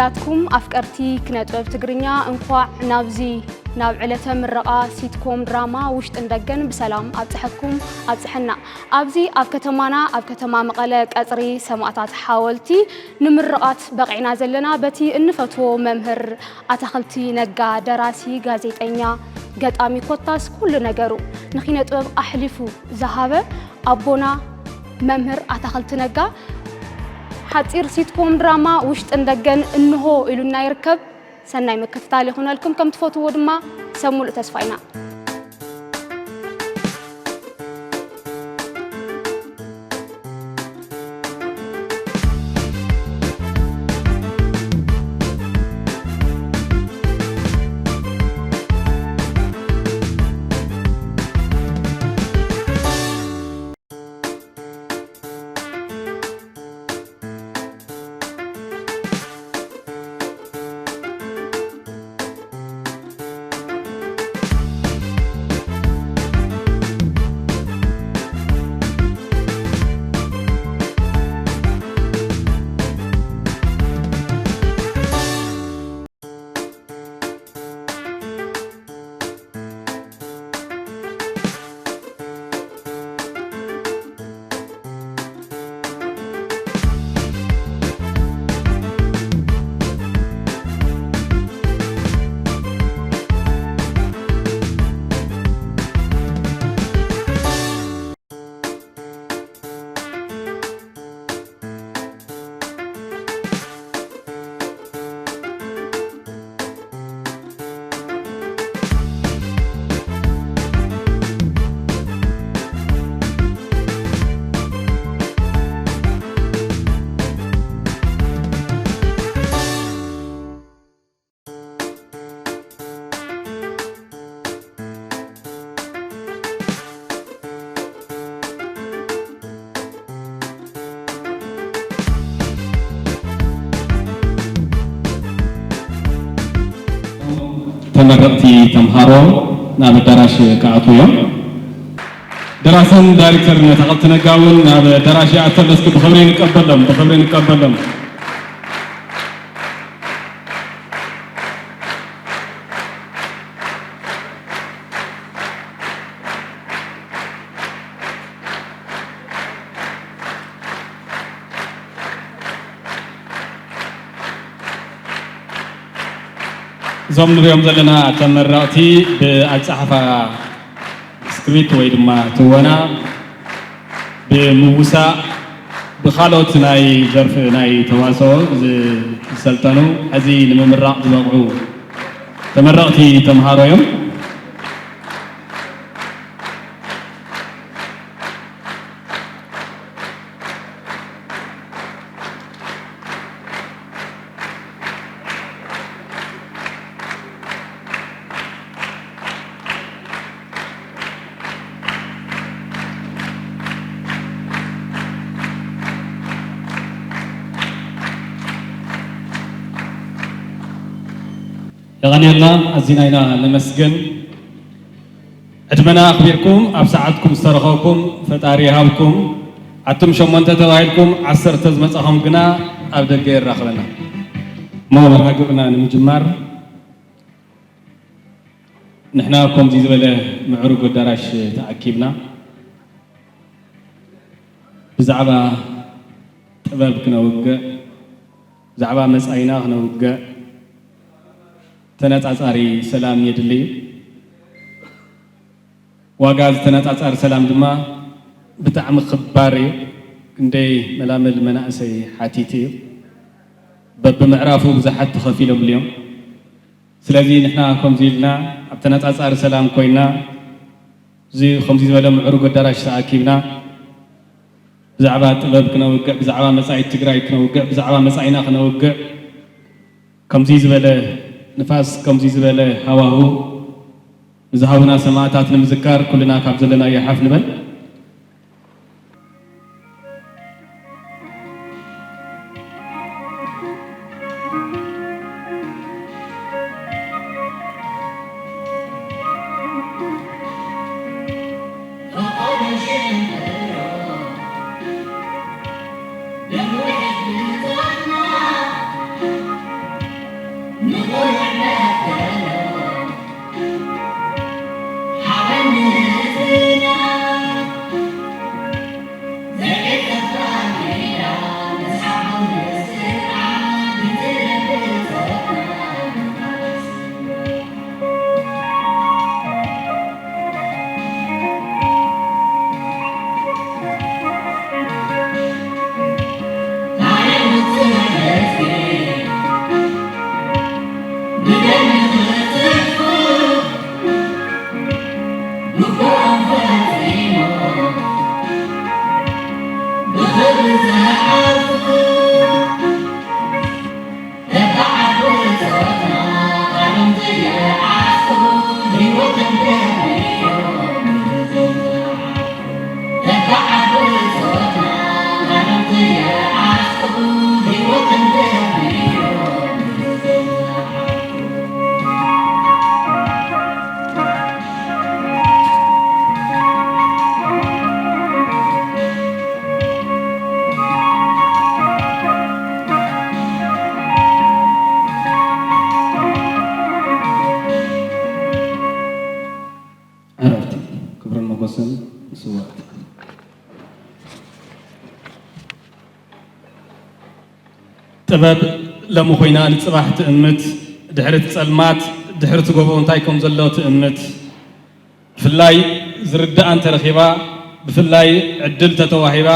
ያትኩም ኣፍቀርቲ ኪነ ጥበብ ትግርኛ፣ እንኳዕ ናብዚ ናብ ዕለተ ምረቓ ሲትኮም ድራማ ውሽጥን ደገን ብሰላም ኣብጽሐኩም ኣብጽሐና። ኣብዚ ኣብ ከተማና፣ ኣብ ከተማ መቐለ ቀጽሪ ሰማእታት ሓወልቲ ንምርቓት በቒዕና ዘለና በቲ እንፈትዎ መምህር ኣታኽልቲ ነጋ፣ ደራሲ፣ ጋዜጠኛ፣ ገጣሚ፣ ኮታስ ኩሉ ነገሩ ንኪነ ጥበብ ኣሕሊፉ ዝሃበ ኣቦና መምህር ኣታኽልቲ ነጋ። ሓጺር ሲትኮም ድራማ ውሽጥን ደገን እንሆ ኢሉና ይርከብ። ሰናይ ምክትታል ይኹነልኩም፣ ከም ትፈትዎ ድማ ሰብ ሙሉእ ተስፋ ኢና። ተመረቕቲ ተምሃሮ ናብ ኣዳራሽ ክኣትዉ እዮም። ደራስን ዳይሬክተርን ኣታኽልቲ ነጋ እውን ናብ ኣዳራሽ ይኣቱ ኣሎ። እስኪ ብኽብሪ ንቀበሎም፣ ብኽብሪ ንቀበሎም። እዞም ንሪኦም ዘለና ተመረቕቲ ብኣጻሕፋ ስክሪፕት ወይ ድማ ትወና ብምውሳእ ብኻልኦት ናይ ዘርፊ ናይ ተዋስኦ ዝሰልጠኑ፣ ሕዚ ንምምራቕ ዝበቕዑ ተመረቕቲ ተምሃሮ እዮም። የቐንየልና፣ ኣዚና ኢና ነመስግን። ዕድመና ኣኽቢርኩም ኣብ ሰዓትኩም ዝተረኸብኩም ፈጣሪ ይሃብኩም። ኣቱም ሸሞንተ ተባሂልኩም ዓሰርተ ዝመጻኹም ግና ኣብ ደገ የራኽበና። እሞ መርሃ ግብርና ንምጅማር ንሕና ከምዚ ዝበለ ምዕሩግ ኣዳራሽ ተኣኪብና ብዛዕባ ጥበብ ክነውግዕ፣ ብዛዕባ መጻኢና ክነውግዕ፣ ተነጻጻሪ ሰላም የድሊ እዩ። ዋጋ ዝተነጻጻሪ ሰላም ድማ ብጣዕሚ ክባር እዩ። ክንደይ መላምል መናእሰይ ሓቲቱ እዩ። በብምዕራፉ ብዙሓት ተኸፊሎምሉ እዮም። ስለዚ ንሕና ከምዚ ኢልና ኣብ ተነጻጻሪ ሰላም ኮይና፣ እዚ ከምዚ ዝበለ ምዕሩግ ኣዳራሽ ተኣኪብና፣ ብዛዕባ ጥበብ ክነውግዕ፣ ብዛዕባ መጻኢት ትግራይ ክነውግዕ፣ ብዛዕባ መጻኢና ክነውግዕ፣ ከምዚ ዝበለ ንፋስ፣ ከምዚ ዝበለ ሃዋሁ ንዝሃቡና ሰማእታት ንምዝካር ኩልና ካብ ዘለናዮ ሓፍ ንበል። ዕረፍቲ ክብርን ሞገስን ንስዋኣት። ጥበብ ሎሚ ኮይና ንጽባሕ ትእምት፣ ድሕሪ እቲ ጸልማት፣ ድሕሪ እቲ ጎቦ እንታይ ከም ዘሎ ትእምት። ብፍላይ ዝርድኣ እንተረኺባ፣ ብፍላይ ዕድል ተተዋሂባ፣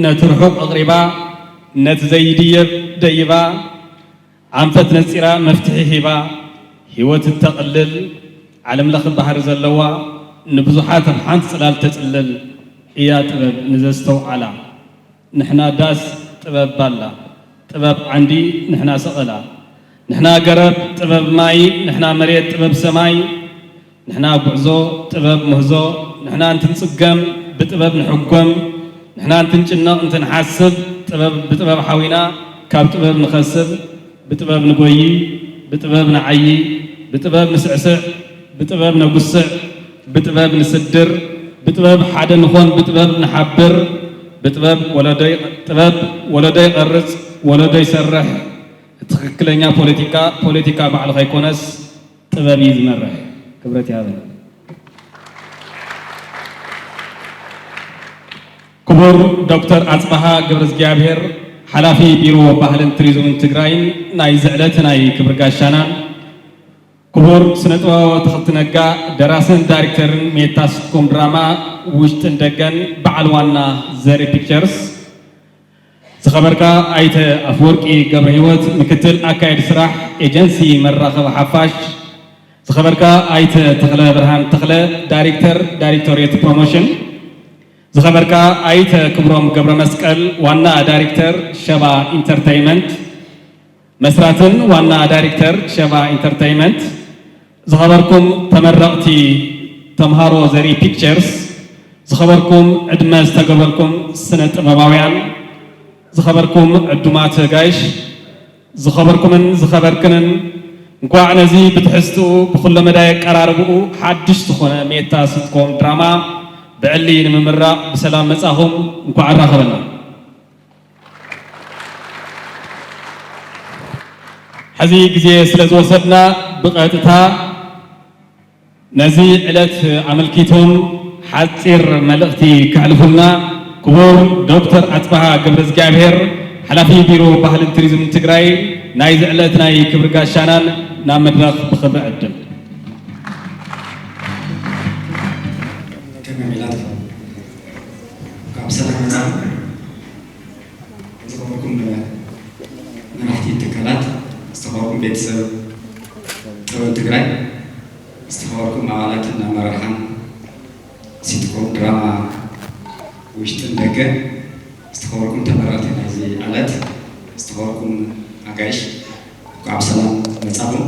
ነቲ ርሑቕ ኣቕሪባ፣ ነቲ ዘይድየብ ደይባ፣ ኣንፈት ነጺራ መፍትሒ ሂባ፣ ህይወት እተቕልል፣ ዓለምለኸ ባህሪ ዘለዋ፣ ንብዙሓት ኣብ ሓንቲ ጽላል ተጽልል እያ ጥበብ ንዘስተውዓላ። ንሕና ዳስ ጥበብ ባላ፣ ጥበብ ዓንዲ ንሕና ሰቐላ። ንሕና ገረብ ጥበብ ማይ፣ ንሕና መሬት ጥበብ ሰማይ። ንሕና ጉዕዞ ጥበብ ምህዞ፣ ንሕና እንትንጽገም ብጥበብ ንሕጎም። ንሕና እንትንጭነቕ እንትንሓስብ ጥበብ ብጥበብ ሓዊና ካብ ጥበብ ንኸስብ። ብጥበብ ንጎዪ፣ ብጥበብ ንዓዪ፣ ብጥበብ ንስዕስዕ፣ ብጥበብ ነጉስዕ፣ ብጥበብ ንስድር፣ ብጥበብ ሓደ ንኾን፣ ብጥበብ ንሓብር። ብጥበብ ወለዶ ይቐ-፣ ጥበብ ወለዶ ይቐርጽ፣ ወለዶ ይሰርሕ። እቲ ትኽክለኛ ፖለቲካ፣ ፖለቲካ ባዕሉ ከይኮነስ ጥበብ እዩ ዝመርሕ። ክብረት ይሃበን። ክቡር ዶክተር ኣጽብሃ ገብረዝጊኣብሄር፣ ሓላፊ ቢሮ ባህልን ቱሪዝምን ትግራይን፣ ናይዚ ዕለት ናይ ክብሪ ጋሻናን፣ ክቡር ስነ ጥበባዊ ኣትኽልቲ ነጋ፣ ደራስን ዳይሬክተርን ሜታ ስኮም ድራማ ውሽጥን ደገን፣ በዓል ዋና ዘሪ ፒክቸርስ፣ ዝኸበርካ ኣይተ ኣፍወርቂ ገብረህይወት፣ ምክትል ኣካያዲ ስራሕ ኤጀንሲ መራኸቢ ሓፋሽ፣ ዝኸበርካ ኣይተ ተኽለ ብርሃን ተኽለ፣ ዳይሬክተር ዳይሬክቶሬት ፕሮሞሽን፣ ዝኸበርካ ኣይተ ክብሮም ገብረ መስቀል፣ ዋና ዳይሬክተር ሸባ ኢንተርተይመንት፣ መስራትን ዋና ዳይሬክተር ሸባ ኢንተርተይመንት፣ ዝኸበርኩም ተመረቕቲ ተምሃሮ ዘርኢ ፒክቸርስ፣ ዝኸበርኩም ዕድመ ዝተገበርኩም ስነ ጥበባውያን፣ ዝኸበርኩም ዕዱማት ጋይሽ፣ ዝኸበርኩምን ዝኸበርክንን፣ እንኳዕ ነዚ ብትሕዝትኡ ብኩለ መዳይ ኣቀራርብኡ ሓድሽ ዝኾነ ሜታ ስትኮም ድራማ ብዕሊ ንምምራቕ ብሰላም መጻኹም። እንኳዕ ኣራኸበና። ሕዚ ግዜ ስለ ዝወሰድና ብቐጥታ ነዚ ዕለት ኣመልኪቶም ሓጺር መልእኽቲ ከሕልፉልና ክቡር ዶክተር ኣጽብሃ ገብረዝጊኣብሄር፣ ሓላፊ ቢሮ ባህልን ቱሪዝምን ትግራይ፣ ናይዚ ዕለት ናይ ክብሪ ጋሻናን ናብ መድረኽ ብኽብሪ ዕድም። ከመይ ሜላት፣ ካብ ሰላም መጻኹም። ዝተኸበርኩም መራሕቲ ትካላት፣ ዝተኸበርኩም ቤተሰብ ጥበብ ትግራይ፣ ዝተኸበርኩም ኣባላትን ኣመራርሓን ሲትኮም ድራማ ውሽጥን ደገን፣ ዝተኸበርኩም ተመረቕቲ ናይዚ ዕለት፣ ዝተኸበርኩም ኣጋይሽ፣ እንኳዕ ብሰላም መጻኹም።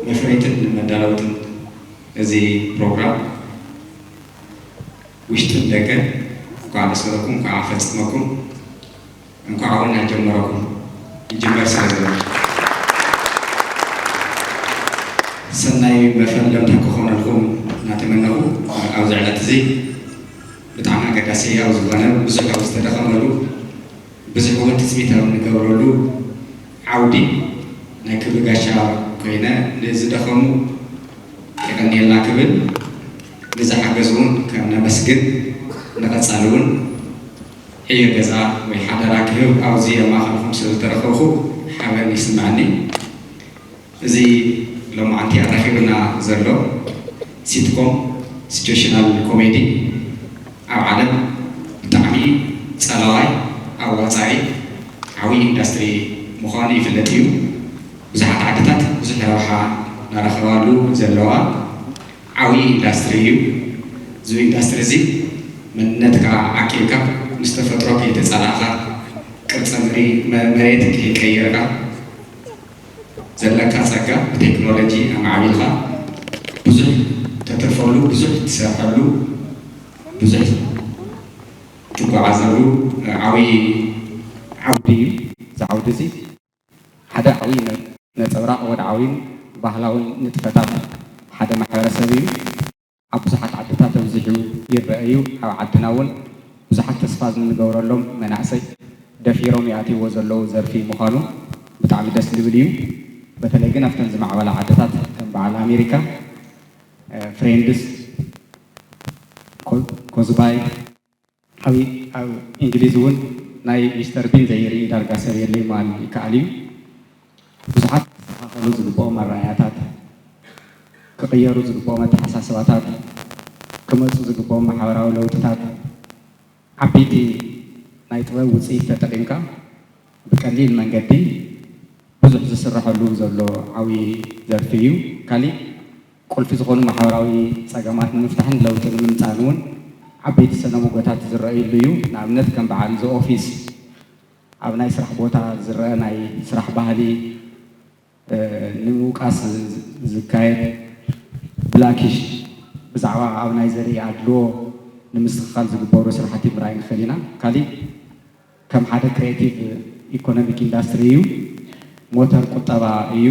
መፍረይትን መዳለውትን እዚ ፕሮግራም ውሽጥን ደገን፣ እንኳዕ ደስ በለኩም፣ እንኳዕ ኣፈጸመኩም፣ እንኳዕ እውን ኣጀመረኩም። ይጅመር ስለ ዘሎ ሰናይ መፈለምታ ክኾነልኩም እናተመነኹ፣ ኣብዚ ዕለት እዚ ብጣዕሚ ኣገዳሲ ኣብ ዝኾነ፣ ብዙሕ ኣብ ዝተደኸመሉ፣ ብዙሕ እውን ትጽቢት ኣብ እንገብረሉ ዓውዲ፣ ናይ ክብሪ ጋሻ ኮይነ ንዝደኸሙ የቐንየልና ክብል፣ ንዝሓገዙ እውን ከም ነመስግን፣ ንቐጻሊ እውን ዕዮ ገዛ ወይ ሓደራ ክህብ ኣብዚ ኣብ ማእኸልኩም ስለ ዝተረኸብኩ ሓበን ይስምዐኒ። እዚ ሎማዓንቲ ኣራኺቡና ዘሎ ሲትኮም፣ ሲቹዌሽናል ኮሜዲ፣ ኣብ ዓለም ብጣዕሚ ጸላዋይ ኣዋጻኢ ዓብዪ ኢንዳስትሪ ምዃኑ ይፍለጥ እዩ። ብዙሓት ዓድታት ብዙሕ ረብሓ እናረኸባሉ ዘለዋ ዓብዪ ኢንዳስትሪ እዩ። እዚ ኢንዳስትሪ እዚ መንነትካ ዓቂብካ ምስ ተፈጥሮ ከይተጻላእካ፣ ቅርጸ ምድሪ መ- መሬት ከይቀየርካ፣ ዘለካ ጸጋ ብቴክኖሎጂ ኣማዕቢልካ ብዙሕ ተትርፈሉ፣ ብዙሕ ትሰርሐሉ፣ ብዙሕ ትጓዓዘሉ ዓብዪ ዓውዲ እዩ። እዚ ዓውዲ እዚ ሓደ ዓብዪ ነ- ነጸብራቕ ወድዓዊን ባህላውን ንጥፈታት ሓደ ማሕበረሰብ እዩ። ኣብ ብዙሓት ዓድታት ኣብዚሑ ይረአ እዩ። ኣብ ዓድና እውን ብዙሓት ተስፋ እንገብረሎም መናእሰይ ደፊሮም ይኣትይዎ ዘለዉ ዘርፊ ምዃኑ ብጣዕሚ ደስ ዝብል እዩ። በተለይ ግን ኣብተን ዝማዕበላ ዓድታት ከም በዓል ኣሜሪካ፣ ፍሬንድስ፣ ኮዝባይ፣ ኣብ እንግሊዝ እውን ናይ ሚስተር ቢን ዘይርኢ ዳርጋ ሰብ የለይ ምባል ይከኣል እዩ። ብዙሓት ክስተኻኸሉ ዝግብኦም ኣረኣእያታት፣ ክቕየሩ ዝግብኦም ኣተሓሳስባታት፣ ክመፁ ዝግብኦም ማሕበራዊ ለውጥታት፣ ዓበይቲ ናይ ጥበብ ውፅኢት ተጠቒምካ ብቀሊል መንገዲ ብዙሕ ዝስረሐሉ ዘሎ ዓብዪ ዘርፊ እዩ። ካሊእ ቁልፊ ዝኾኑ ማሕበራዊ ፀገማት ንምፍታሕን ለውጢ ንምምፃእን እውን ዓበይቲ ሰነ ሞጎታት ዝረኣየሉ እዩ። ንኣብነት ከም በዓል ዘ ኦፊስ ኣብ ናይ ስራሕ ቦታ ዝረአ ናይ ስራሕ ባህሊ ንምውቃስ ዝካየድ ብላኪሽ ብዛዕባ ኣብ ናይ ዘርኢ ኣድልዎ ንምስትኽኻል ዝግበሩ ስራሕቲ ምርኣይ ንኽእል ኢና። ካሊእ ከም ሓደ ክሬቲቭ ኢኮኖሚክ ኢንዳስትሪ እዩ። ሞተር ቁጠባ እዩ።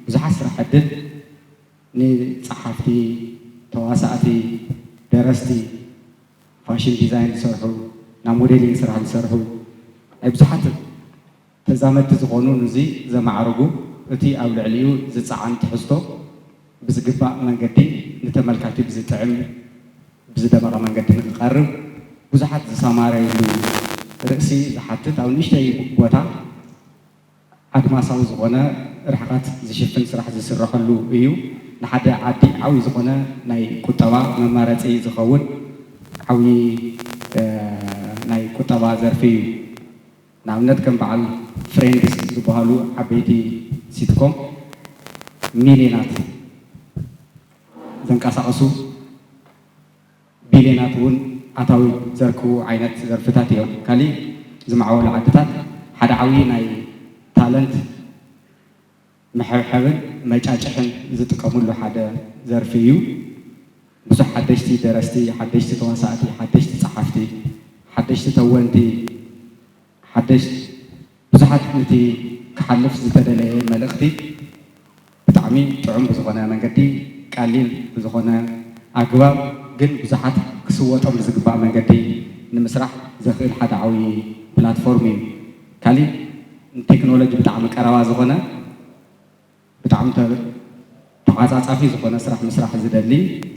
ብዙሓት ስራሕ ዕድል ንጸሓፍቲ፣ ተዋሳእቲ፣ ደረስቲ፣ ፋሽን ዲዛይን ዝሰርሑ፣ ናብ ሞዴሊንግ ስራሕ ዝሰርሑ ናይ ብዙሓት ተዛመድቲ ዝኾኑ ንዚ ዘማዕርጉ እቲ ኣብ ልዕሊኡ ዝጸዓን ትሕዝቶ ብዝግባእ መንገዲ ንተመልካቲ ብዝጥዕም ብዝደመቐ መንገዲ ንክቐርብ ብዙሓት ዝሰማረይሉ ርእሲ ዝሓትት ኣብ ንእሽተይ ቦታ ኣድማሳዊ ዝኾነ ርሕቐት ዝሽፍን ስራሕ ዝስረሐሉ እዩ። ንሓደ ዓዲ ዓብዪ ዝኾነ ናይ ቁጠባ መማረፂ ዝኸውን ዓብዪ ናይ ቁጠባ ዘርፊ እዩ። ንኣብነት ከም በዓል ፍሬንድስ ዝበሃሉ ዓበይቲ ሲትኮም ሚልዮናት ዘንቀሳቐሱ ቢልዮናት እውን ኣታዊ ዘርክቡ ዓይነት ዘርፍታት እዮም። ካሊእ ዝማዕበሉ ዓድታት ሓደ ዓብዪ ናይ ታለንት መሐብሐብን መጫጭሕን ዝጥቀምሉ ሓደ ዘርፊ እዩ። ብዙሕ ሓደሽቲ ደረስቲ፣ ሓደሽቲ ተዋሳእቲ፣ ሓደሽቲ ጸሓፍቲ፣ ሓደሽቲ ተወንቲ፣ ሓደሽ ብዙሓት ነቲ ክሓልፍ ዝተደለየ መልእኽቲ ብጣዕሚ ጥዑም ብዝኾነ መንገዲ፣ ቀሊል ብዝኾነ ኣግባብ ግን ብዙሓት ክስወጦም ብዝግባእ መንገዲ ንምስራሕ ዘኽእል ሓደ ዓብዪ ፕላትፎርም እዩ። ካሊእ ንቴክኖሎጂ ብጣዕሚ ቀረባ ዝኾነ ብጣዕሚ ተዓፃፃፊ ዝኾነ ስራሕ ምስራሕ ዝደሊ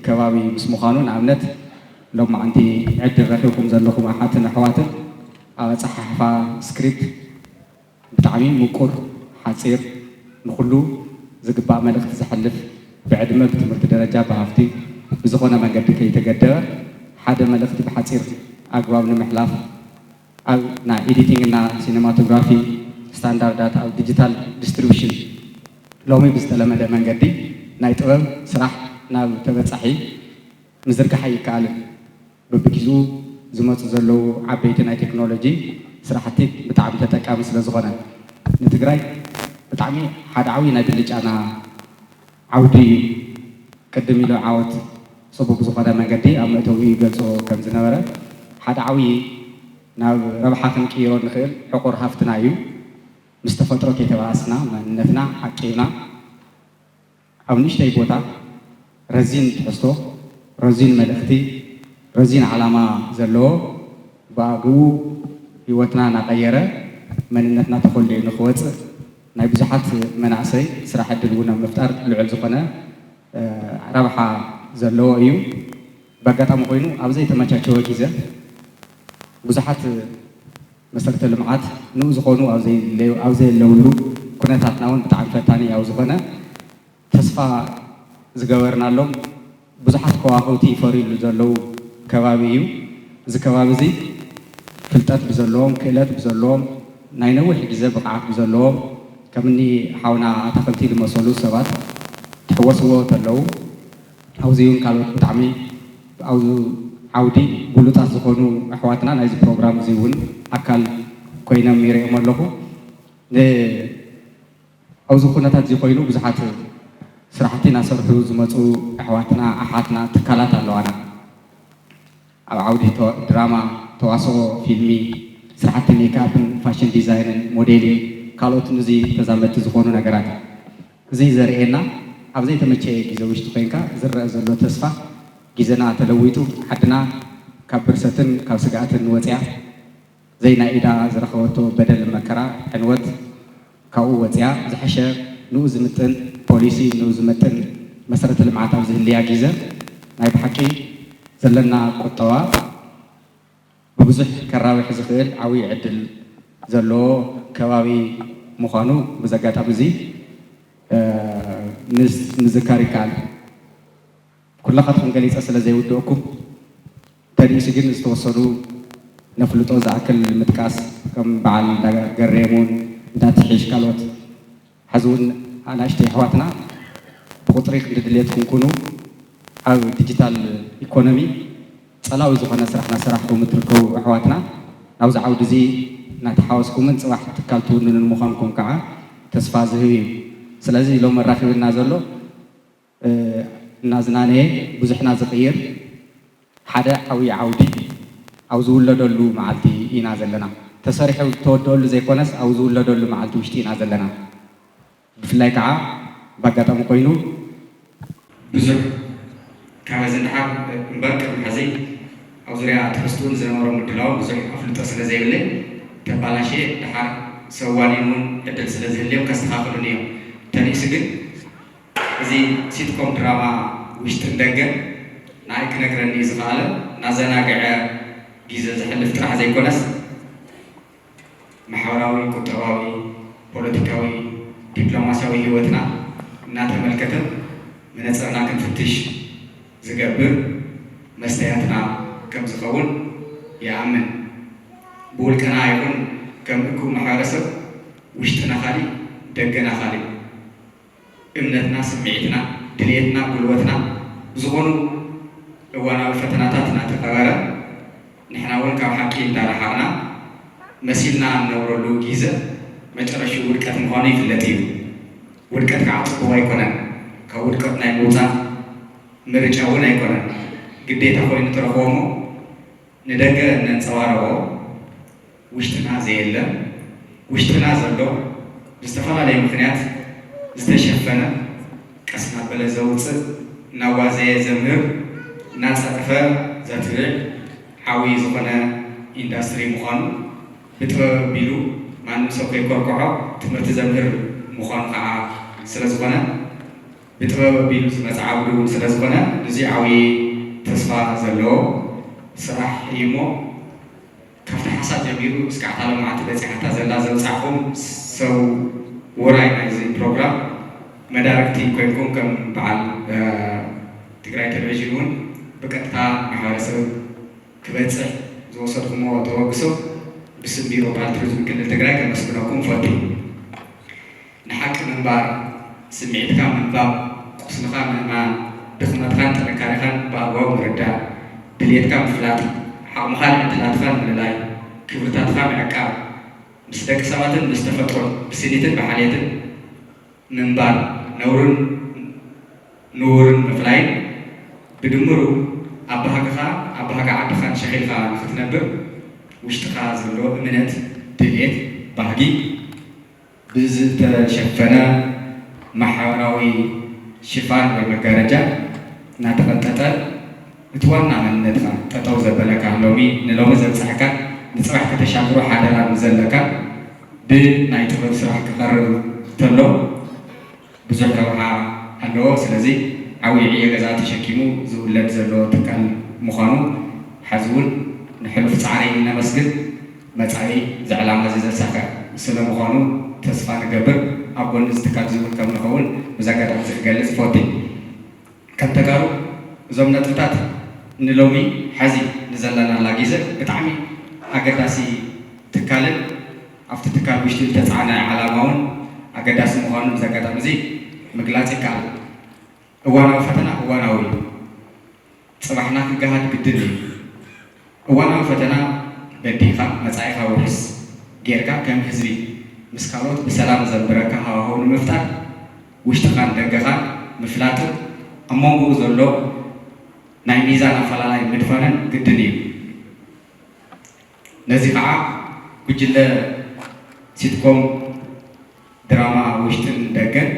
ከባቢ ምስ ምዃኑ፣ ንኣብነት ሎማዓንቲ ዕድል ረኺብኩም ዘለኹም ኣሓትን ኣሕዋትን ኣብ ኣፀሓሕፋ ስክሪፕት ብጣዕሚ ምቁር፣ ሓፂር፣ ንኹሉ ዝግባእ መልእኽቲ ዘሕልፍ፣ ብዕድመ፣ ብትምህርቲ ደረጃ፣ ብሃፍቲ ብዝኾነ መንገዲ ከይተገደበ ሓደ መልእኽቲ ብሓፂር ኣግባብ ንምሕላፍ ኣብ ናይ ኤዲቲንግ እና ሲኔማቶግራፊ ስታንዳርዳት ኣብ ዲጂታል ዲስትሪቢሽን ሎሚ ብዝተለመደ መንገዲ ናይ ጥበብ ስራሕ ናብ ተበፃሒ ምዝርጋሕ ኣይከኣልን። በብግዜኡ ዝመፁ ዘለዉ ዓበይቲ ናይ ቴክኖሎጂ ስራሕቲ ብጣዕሚ ተጠቃሚ ስለ ዝኾነ ንትግራይ ብጣዕሚ ሓደ ዓብዪ ናይ ብልጫና ዓውዲ እዩ። ቅድም ኢሉ ዓወት ፅቡቅ ዝኾነ መንገዲ ኣብ መእተዊ ይገልፆ ከም ዝነበረ ሓደ ዓብዪ ናብ ረብሓ ክንቅይሮ ንኽእል ዕቑር ሃፍትና እዩ። ምስ ተፈጥሮ ከይተባኣስና መንነትና ዓቂብና ኣብ ንእሽተይ ቦታ ረዚን ትሕዝቶ፣ ረዚን መልእኽቲ፣ ረዚን ዓላማ ዘለዎ ብኣግኡ ህይወትና እናቐየረ መንነትና ተኾሊኡ ንኽወፅእ ናይ ብዙሓት መናእሰይ ስራሕ ዕድል እውን ኣብ ምፍጣር ልዑል ዝኾነ ረብሓ ዘለዎ እዩ። ብኣጋጣሚ ኮይኑ ኣብ ዘይተመቻቸወ ግዜ ብዙሓት መሰረተ ልምዓት ንኡ ዝኾኑ ኣብ ዘየለውሉ ኩነታትና እውን ብጣዕሚ ፈታኒ ኣብ ዝኾነ ተስፋ ዝገበርናሎም ብዙሓት ከዋኽብቲ ይፈርዩሉ ዘለዉ ከባቢ እዩ። እዚ ከባቢ እዚ ፍልጠት ብዘለዎም፣ ክእለት ብዘለዎም፣ ናይ ነዊሕ ግዜ ብቕዓት ብዘለዎም ከምኒ ሓውና ኣታኽልቲ ዝመሰሉ ሰባት ትሕወስዎ ተለዉ ኣብዚ እውን ካልኦት ብጣዕሚ ኣብዚ ዓውዲ ብሉፃት ዝኾኑ ኣሕዋትና ናይዚ ፕሮግራም እዚ እውን ኣካል ኮይኖም ይሪኦም ኣለኹ። ኣብዚ ኩነታት እዚ ኮይኑ ብዙሓት ስራሕቲ እናሰርሑ ዝመፁ ኣሕዋትና ኣሓትና ትካላት ኣለዋና። ኣብ ዓውዲ ድራማ፣ ተዋስኦ፣ ፊልሚ፣ ስራሕቲ ሜክኣፕን ፋሽን ዲዛይንን፣ ሞዴሊን ካልኦትን እዚ ተዛመድቲ ዝኾኑ ነገራት። እዚ ዘርእየና ኣብ ዘይተመቸየ ግዜ ውሽጢ ኮይንካ ዝረአ ዘሎ ተስፋ ግዜና ተለዊጡ ዓድና ካብ ብርሰትን ካብ ስግኣትን ወፅያ ዘይናይ ኢዳ ዝረኸበቶ በደል መከራ ዕንወት ካብኡ ወፅያ ዝሐሸ ንኡ ዝምጥን ፖሊሲ ንኡ ዝመጥን መሰረተ ልምዓት ኣብ ዝህልያ ግዘ ናይ ብሓቂ ዘለና ቁጠባ ብብዙሕ ከራብሕ ዝኽእል ዓብዪ ዕድል ዘለዎ ከባቢ ምዃኑ ብዚ ኣጋጣሚ እዚ ምስ ምዝካር ይከኣል። ኩላኻትኩም ገሊፀ ስለ ዘይውድኦኩም ተንኢሱ ግን ዝተወሰኑ ነፍልጦ ዝኣክል ንምጥቃስ ከም በዓል እንዳገሬሙን እንዳትሒሽ ካልኦት ሕዚ እውን ኣናእሽተይ ኣሕዋትና ብቁፅሪ ክንዲ ድሌትኩም ኩኑ ኣብ ዲጂታል ኢኮኖሚ ፀላዊ ዝኾነ ስራሕ እናሰራሕኩም እትርከቡ ኣሕዋትና ናብዚ ዓውዲ እዚ እናተሓወስኩምን ፅባሕ ትካል ትውንኑን ምዃንኩም ከዓ ተስፋ ዝህብ እዩ። ስለዚ ሎም ኣራኺብና ዘሎ እናዝናነየ ብዙሕና ዝቕይር ሓደ ዓብዪ ዓውዲ ኣብ ዝውለደሉ መዓልቲ ኢና ዘለና። ተሰሪሑ ዝተወደአሉ ዘይኮነስ ኣብ ዝውለደሉ መዓልቲ ውሽጢ ኢና ዘለና። ብፍላይ ከዓ ብኣጋጣሚ ኮይኑ ብዙሕ ካብ ሕዚ ንደሓር እምበር ቅድሚ ሕዚ ኣብ ዙርያ ትሕዝትኡን ዝነበሮ ምድላው ብዙሕ ኣፍልጦ ስለ ዘይብለይ ተባላሽየ ደሓር ሰብ ዋኒን እውን ዕድል ስለ ዝህልዮም ከስተኻኽሉኒ እዮም። ተንኢሱ ግን እዚ ሲትኮም ድራማ ውሽጥን ደገን ንዓይ ክነግረኒ ዝኸኣለ እናዘናግዐ ግዜ ዘሕልፍ ጥራሕ ዘይኮነስ ማሕበራዊ፣ ቁጠባዊ፣ ፖለቲካዊ፣ ዲፕሎማስያዊ ህይወትና እናተመልከተ መነፅርና ክንፍትሽ ዝገብር መስተያትና ከም ዝኸውን ይኣምን። ብውልቀና ይኹን ከም እኩብ ማሕበረሰብ ውሽጥና ካሊእ ደገና ካሊእ እምነትና፣ ስምዒትና፣ ድልየትና፣ ጉልበትና ብዝኾኑ እዋናዊ ፈተናታት እናተቐበረ ንሕና እውን ካብ ሓቂ እንዳረሓቕና መሲልና እንነብረሉ ግዘ መጨረሽኡ ውድቀት ምዃኑ ይፍለጥ እዩ። ውድቀት ከዓ ፅቡቕ ኣይኮነን። ካብ ውድቀት ናይ ምውፃእ ምርጫ እውን ኣይኮነን። ግዴታ ኮይኑ ትረኽቦ እሞ ንደገ እነንፀባረቖ ውሽጥና ዘየለ ውሽጥና ዘሎ ብዝተፈላለየ ምኽንያት ዝተሸፈነ ቀስ እናበለ ዘውፅእ እናዋዘየ ዘምህር እናፀርፈ ዘትብዕ ዓብዪ ዝኾነ ኢንዳስትሪ ምዃኑ ብጥበብ ኣቢሉ ማንም ሰብ ከይኮርኮሖ ትምህርቲ ዘምህር ምዃኑ ከዓ ስለ ዝኾነ ብጥበብ ኣቢሉ ዝመፅእ ዓውዲ እውን ስለ ዝኾነ ንዚ ዓብዪ ተስፋ ዘለዎ ስራሕ እዩ እሞ ካብቲ ሓሳብ ጀሚሩ እስካዕ እታ ሎማዓንቲ በፂሓታ ዘላ ዘብፃዕኹም ሰብ ውራይ ናይዚ ፕሮግራም መዳርግቲ ኮይንኩም ከም በዓል ትግራይ ቴሌቪዥን እውን ብቀጥታ ማሕበረሰብ ክበፅሕ ዝወሰድኩሞ ተበግሶ ብስም ቢሮ ባህል ቱሪዝም ክልል ትግራይ ከመስግነኩም እፈቱ። ንሓቂ ምንባር፣ ስምዒትካ ምንባብ፣ ቁስልኻ ምእማን፣ ድኽመትካን ጥንካሬኻን ብኣግባቡ ምርዳእ፣ ድልየትካ ምፍላጥ፣ ዓቕምኻን ዕድላትኻን ምልላይ፣ ክብርታትካ ምዕቃብ፣ ምስ ደቂ ሰባትን ምስ ተፈጥሮን ብስኒትን ብሓልየትን ምንባር፣ ነውርን ንቡርን ምፍላይን ብድምሩ ኣብ ባህግኻ ኣብ ባህጊ ዓድኻን ሸኺልካ ንኽትነብር ውሽጥኻ ዘሎ እምነት፣ ድልየት፣ ባህጊ ብዝተሸፈነ ማሕበራዊ ሽፋን ወይ መጋረጃ እናተቐንጠጠ እቲ ዋና መንነትካ ጠጠው ዘበለካ ሎሚ ንሎሚ ዘብፅሐካ ንፅባሕ ከተሻግሮ ሓደራ ንዘለካ ብናይ ጥበብ ስራሕ ክቐርብ ተሎ ብዙሕ ረብሓ ኣለዎ። ስለዚ ዓብዪ ዕዮ ገዛ ተሸኪሙ ዝውለድ ዘሎ ትካል ምዃኑ፣ ሕዚ እውን ንሕሉፍ ፃዕሪ ነመስግን። መፃኢ እዚ ዕላማ እዚ ዘሳኽዕ ስለ ምዃኑ ተስፋ ንገብር። ኣብ ጎኒ እዚ ትካል እዚ እውን ከም ንኸውን ብዚ ኣጋጣሚ እዚ ክገልፅ እፈቱ። ከም ተጋሩ እዞም ነጥብታት ንሎሚ፣ ሕዚ ንዘለናላ ግዜ ብጣዕሚ ኣገዳሲ ትካልን ኣብቲ ትካል ውሽጢ ዝተፃዕነ ዓላማ እውን ኣገዳሲ ምዃኑ ብዚ ኣጋጣሚ እዚ ምግላፅ ይከኣል። እዋናዊ ፈተና እዋናዊ እዩ። ፅባሕና ክገሃድ ግድን እዩ። እዋናዊ ፈተና በዲህኻ መጻኢኻ ውሕስ ጌርካ ከም ህዝቢ ምስ ካልኦት ብሰላም ዘንብረካ ሃዋህው ንምፍጣር ውሽጥኻን ደገኻን ምፍላጥን ኣብ መንጎኡ ዘሎ ናይ ሚዛን ኣፈላላይ ምድፋንን ግድን እዩ። ነዚ ከዓ ጉጅለ ሲትኮም ድራማ ውሽጥን ደገን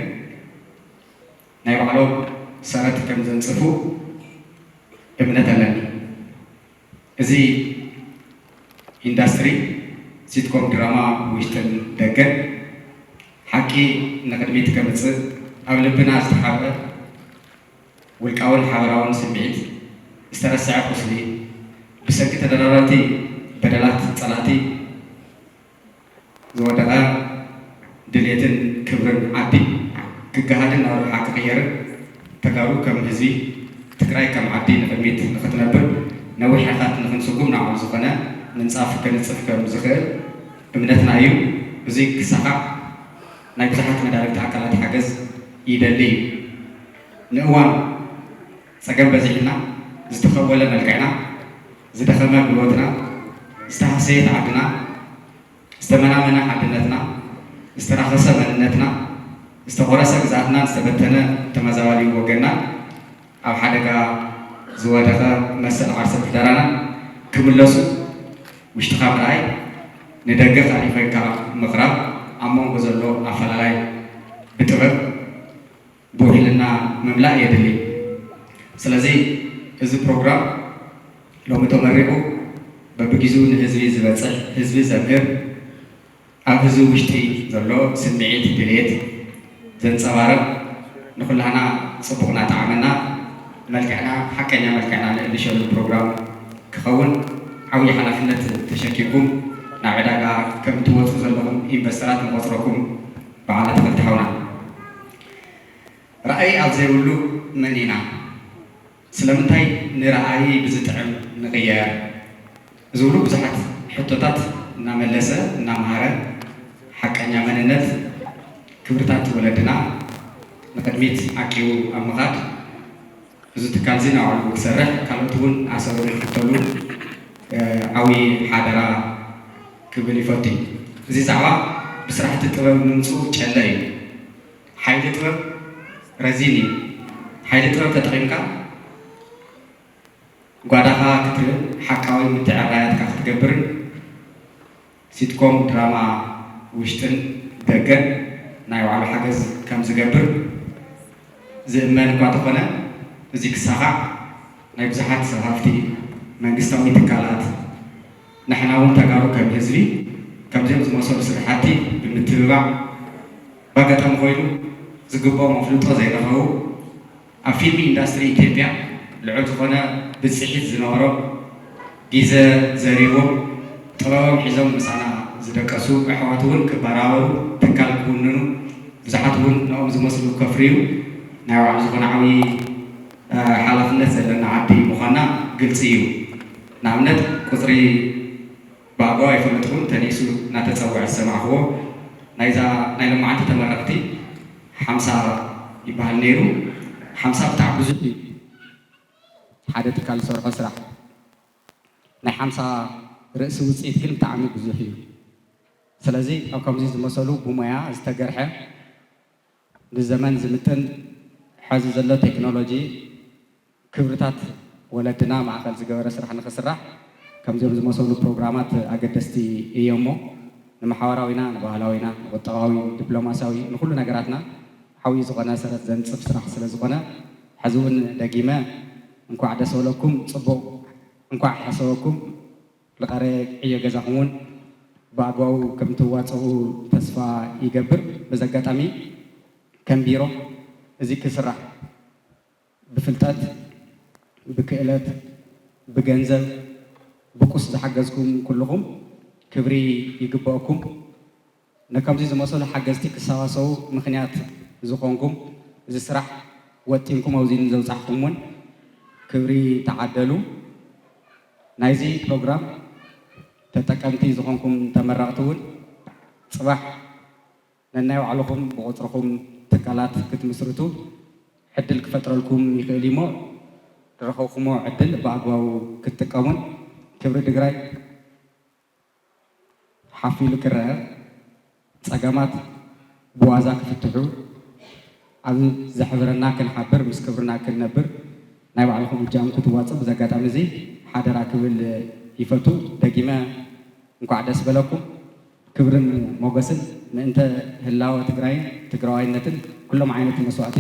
ናይ ባዕሎም ሰረት ከም ዘንጽፉ እምነት ኣለኒ። እዚ ኢንዳስትሪ ሲትኮም ድራማ ውሽጥን ደገን ሓቂ ንቕድሚት ከምጽእ ኣብ ልብና ዝተሓብአ ውልቃውን ሓበራውን ስምዒት፣ ዝተረስዐ ቁስሊ፣ ብሰንኪ ተደራረብቲ በደላት ጸላእቲ ዝወደቐ ድሌትን ክብርን ዓዲ ክገሃድን ናብ ረብሓ ክቕየርን ተጋሩ ከም ህዝቢ ትግራይ ከም ዓዲ ንቕድሚት ንኽትነብር ነዊሕ ርሕቀት ንኽንስጉም ንባዕሉ ዝኾነ ምንጻፍ ከንጽፍ ከም ዝኽእል እምነትና እዩ። እዚ ክሳኻዕ ናይ ብዙሓት መዳርግቲ ኣካላት ሓገዝ ይደሊ እዩ። ንእዋኑ ጸገም በዚሕና ዝተኸወለ መልክዕና፣ ዝደኸመ ጉልበትና፣ ዝተሃሰየት ዓድና፣ ዝተመናመነ ሓድነትና፣ ዝተራኸሰ መንነትና፣ ዝተቖረሰ ግዝኣትናን ዝተበተነ ተመዛባሊ ወገንናን ኣብ ሓደጋ ዝወደቐ መሰል ዓርሰ ምሕደራና ክምለሱ ውሽጥኻ ምርኣይ፣ ንደገ ካልእ ኮይንካ ምቕራብ፣ ኣብ መንጎ ዘሎ ኣፈላላይ ብጥበብ ብውሕልና ምምላእ የድሊ። ስለዚ እዚ ፕሮግራም ሎሚ ተመሪቑ በብጊዜኡ ንህዝቢ ዝበፅሕ፣ ህዝቢ ዘምህር፣ ኣብ ህዝቢ ውሽጢ ዘሎ ስምዒት፣ ድልየት ዘንፀባርቕ፣ ንኩላህና ፅቡቕ እናጠዓመና መልክዕና፣ ሓቀኛ መልክዕና ንእልሸሉ ፕሮግራም ክኸውን ዓብዪ ሓላፍነት ተሸኪምኩም ናብ ዕዳጋ ከም ትወፁ ዘለኹም ኢንቨስተራት ንቆፅረኩም በዓል ኣትክልቲ ሓውና። ራእይ ኣብ ዘይብሉ መን ኢና? ስለምንታይ ንራእይ ብዝጥዕም ንቕየር? ዝብሉ ብዙሓት ሕቶታት እናመለሰ እናምሃረ ሓቀኛ መንነት ክብርታት ወለድና ንቕድሚት ዓቂቡ ኣብ ምኻድ እዚ ትካል እዚ ናባዕሉ ክሰርሕ ካልኦት እውን ኣሰሩ ንክተሉ ዓብዪ ሓደራ ክብል ይፈቱ። እዚ ዛዕባ ብስራሕቲ ጥበብ ምምፅኡ ጨለ እዩ። ሓይሊ ጥበብ ረዚን እዩ። ሓይሊ ጥበብ ተጠቒምካ ጓዳኻ ክትህብ፣ ሓቃዊ ምትዕራያትካ ክትገብርን ሲትኮም ድራማ ውሽጥን ደገን ናይ ባዕሉ ሓገዝ ከም ዝገብር ዝእመን እኳ ተኾነ፣ እዚ ክሳኻዕ ናይ ብዙሓት ሰብ ሃፍቲ፣ መንግስታዊ ትካላት፣ ንሕና እውን ተጋሩ ከም ህዝቢ ከምዚኦም ዝመሰሉ ስራሕቲ ብምትብባዕ፣ ብኣጋጣሚ ኮይኑ ዝግብኦም ኣፍልጦ ዘይረኸቡ፣ ኣብ ፊልም ኢንዳስትሪ ኢትዮጵያ ልዑል ዝኾነ ብፅሒት ዝነበሮም፣ ግዘ ዘሪዎም ጥበቦም ሒዞም ምሳና ዝደቀሱ ኣሕዋት እውን ክበራበሩ፣ ትካል ክውንኑ፣ ብዙሓት እውን ንኦም ዝመስሉ ከፍርዩ ናይ ባዕሉ ዝኾነ ዓብዪ ሓላፍነት ዘለና ዓዲ ምዃንና ግልፂ እዩ። ንኣብነት ቁፅሪ ብኣግባቡ ኣይፈለጥኩን፣ ተኒሱ እናተፀውዐ ዝሰማዕክዎ ናይዛ ናይ ሎማዓንቲ ተመረቕቲ ሓምሳ ይበሃል ነይሩ። ሓምሳ ብጣዕሚ ብዙሕ እዩ። ሓደ ትካል ዝሰርሖ ስራሕ ናይ ሓምሳ ርእሲ ውፅኢት ግን ብጣዕሚ ብዙሕ እዩ። ስለዚ ኣብ ከምዚ ዝመሰሉ ብሞያ ዝተገርሐ ንዘመን ዝምጥን ሐዚ ዘሎ ቴክኖሎጂ ክብርታት ወለድና ማእኸል ዝገበረ ስራሕ ንኽስራሕ ከምዚኦም ዝመሰሉ ፕሮግራማት ኣገደስቲ እዮም እሞ ንማሕበራዊና፣ ንባህላዊና፣ ንቁጠባዊ፣ ዲፕሎማሲያዊ ንኹሉ ነገራትና ዓብዪ ዝኾነ ሰረት ዘንፅፍ ስራሕ ስለ ዝኾነ ሕዚ እውን ደጊመ እንኳዕ ደስ በለኩም፣ ፅቡቕ እንኳዕ ሓሰበኩም። ልቐረ ዕዮ ገዛኹም እውን ብኣግባቡ ከም ትዋፀኡ ተስፋ ይገብር። በዚ ኣጋጣሚ ከም ቢሮ እዚ ክስራሕ ብፍልጠት፣ ብክእለት፣ ብገንዘብ፣ ብቁስ ዝሓገዝኩም ኩልኹም ክብሪ ይግበአኩም። ነከምዚ ዝመሰሉ ሓገዝቲ ክሰባሰቡ ምኽንያት ዝኾንኩም፣ እዚ ስራሕ ወጢንኩም ኣብዚ ንዘብጻሕኩም እውን ክብሪ ተዓደሉ። ናይዚ ፕሮግራም ተጠቀምቲ ዝኾንኩም ተመረቕቲ እውን ጽባሕ ነናይ ባዕልኹም ብቑጽርኹም ትካላት ክትምስርቱ ዕድል ክፈጥረልኩም ይኽእል እዩ እሞ፣ ዝረኸብኩሞ ዕድል ብኣግባቡ ክትጥቀሙን፣ ክብሪ ትግራይ ሓፍ ኢሉ ክረአ፣ ጸገማት ብዋዛ ክፍትሑ፣ ኣብ ዘሕብረና ክንሓብር፣ ምስ ክብርና ክንነብር ናይ ባዕልኹም እጃም ክትዋፅኡ በዚ ኣጋጣሚ እዚ ሓደራ ክብል ይፈቱ። ደጊመ እንኳዕ ደስ በለኩም። ክብርን ሞገስን ምእንተ ህላወ ትግራይን ትግራዋይነትን ኩሎም ዓይነት መስዋእቲ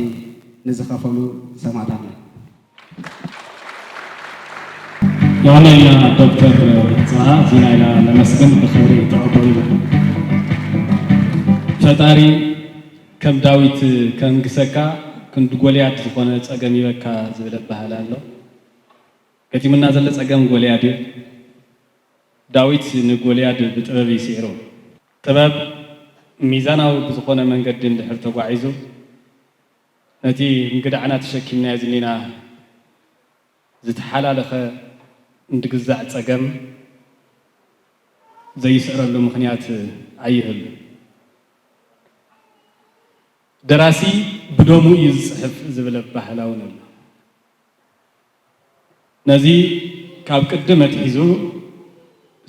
ንዝኸፈሉ ሰማእታትና። የቐንየልና ዶክተር ጸሃ፣ እዚና ኢና ነመስግን፣ ብኽብሪ ተቐበሉና። ፈጣሪ ከም ዳዊት ከንግሰካ ክንዲ ጎልያድ ዝኾነ ጸገም ይበካ ዝብል ኣበሃህላ ኣሎ። ገጢሙና ዘሎ ጸገም ጎልያድ እዩ። ዳዊት ንጎልያድ ብጥበብ እዩ ስዒርዎ። ጥበብ ሚዛናዊ ብዝኾነ መንገዲ እንድሕር ተጓዒዙ፣ ነቲ እንግዳዕና ተሸኪምናዮ ዝኒና ዝተሓላለኸ እንድግዛዕ ጸገም ዘይስዕረሉ ምኽንያት ኣይህሉን። ደራሲ ብደሙ እዩ ዝጽሕፍ ዝብል ኣበሃህላ እውን ኣሎ። ነዚ ካብ ቅድም ኣትሒዙ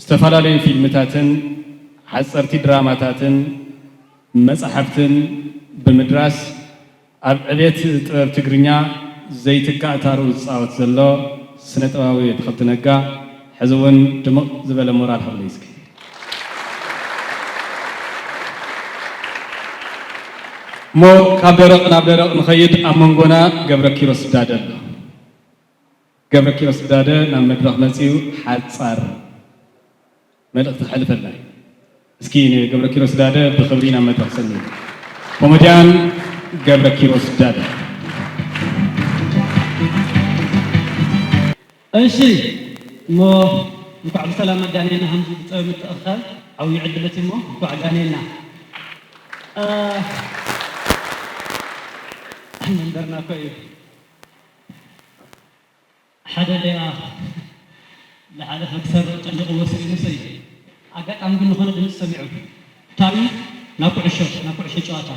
ዝተፈላለዩ ፊልምታትን ሓጸርቲ ድራማታትን መጻሕፍትን ብምድራስ ኣብ ዕቤት ጥበብ ትግርኛ ዘይትካእ ታርኡ ዝጻወት ዘሎ ስነ ጥበባዊ ኣትኸልቲ ነጋ ሕዚ እውን ድምቕ ዝበለ ሞራል ሃብለይ እስኪ። እሞ ካብ ደረቕ ናብ ደረቕ ንኸይድ ኣብ መንጎና ገብረ ኪሮስ ዳደ ኣሎ። ገብረ ኪሮስ ዳደ ናብ መድረኽ መጺኡ ሓጻር መልእኽቲ ክሕልፈልና እዩ። እስኪ ንገብረ ኪሮስ ዳደ ብኽብሪ ናብ መድረኽ ሰኒ። ኮመድያን ገብረ ኪሮስ ዳደ። እሺ እሞ እንኳዕ ብሰላም ኣጋነየና። ከምዚ ብጥበብ ምትእኽኻብ ዓብዩ ዕድለት እሞ እንኳዕ ኣጋነየና። መንበርና እኮ እዩ። ሓደ ሌባ ዝሓለፈ ክሰርቕ ጨኒቕዎ ስኢኑ ሰይ ኣጋጣሚ ግን ዝኾነ ድምፂ ሰሚዑ ታዩ ናብ ኩዕሾ ናብ ኩዕሾ ጨዋታ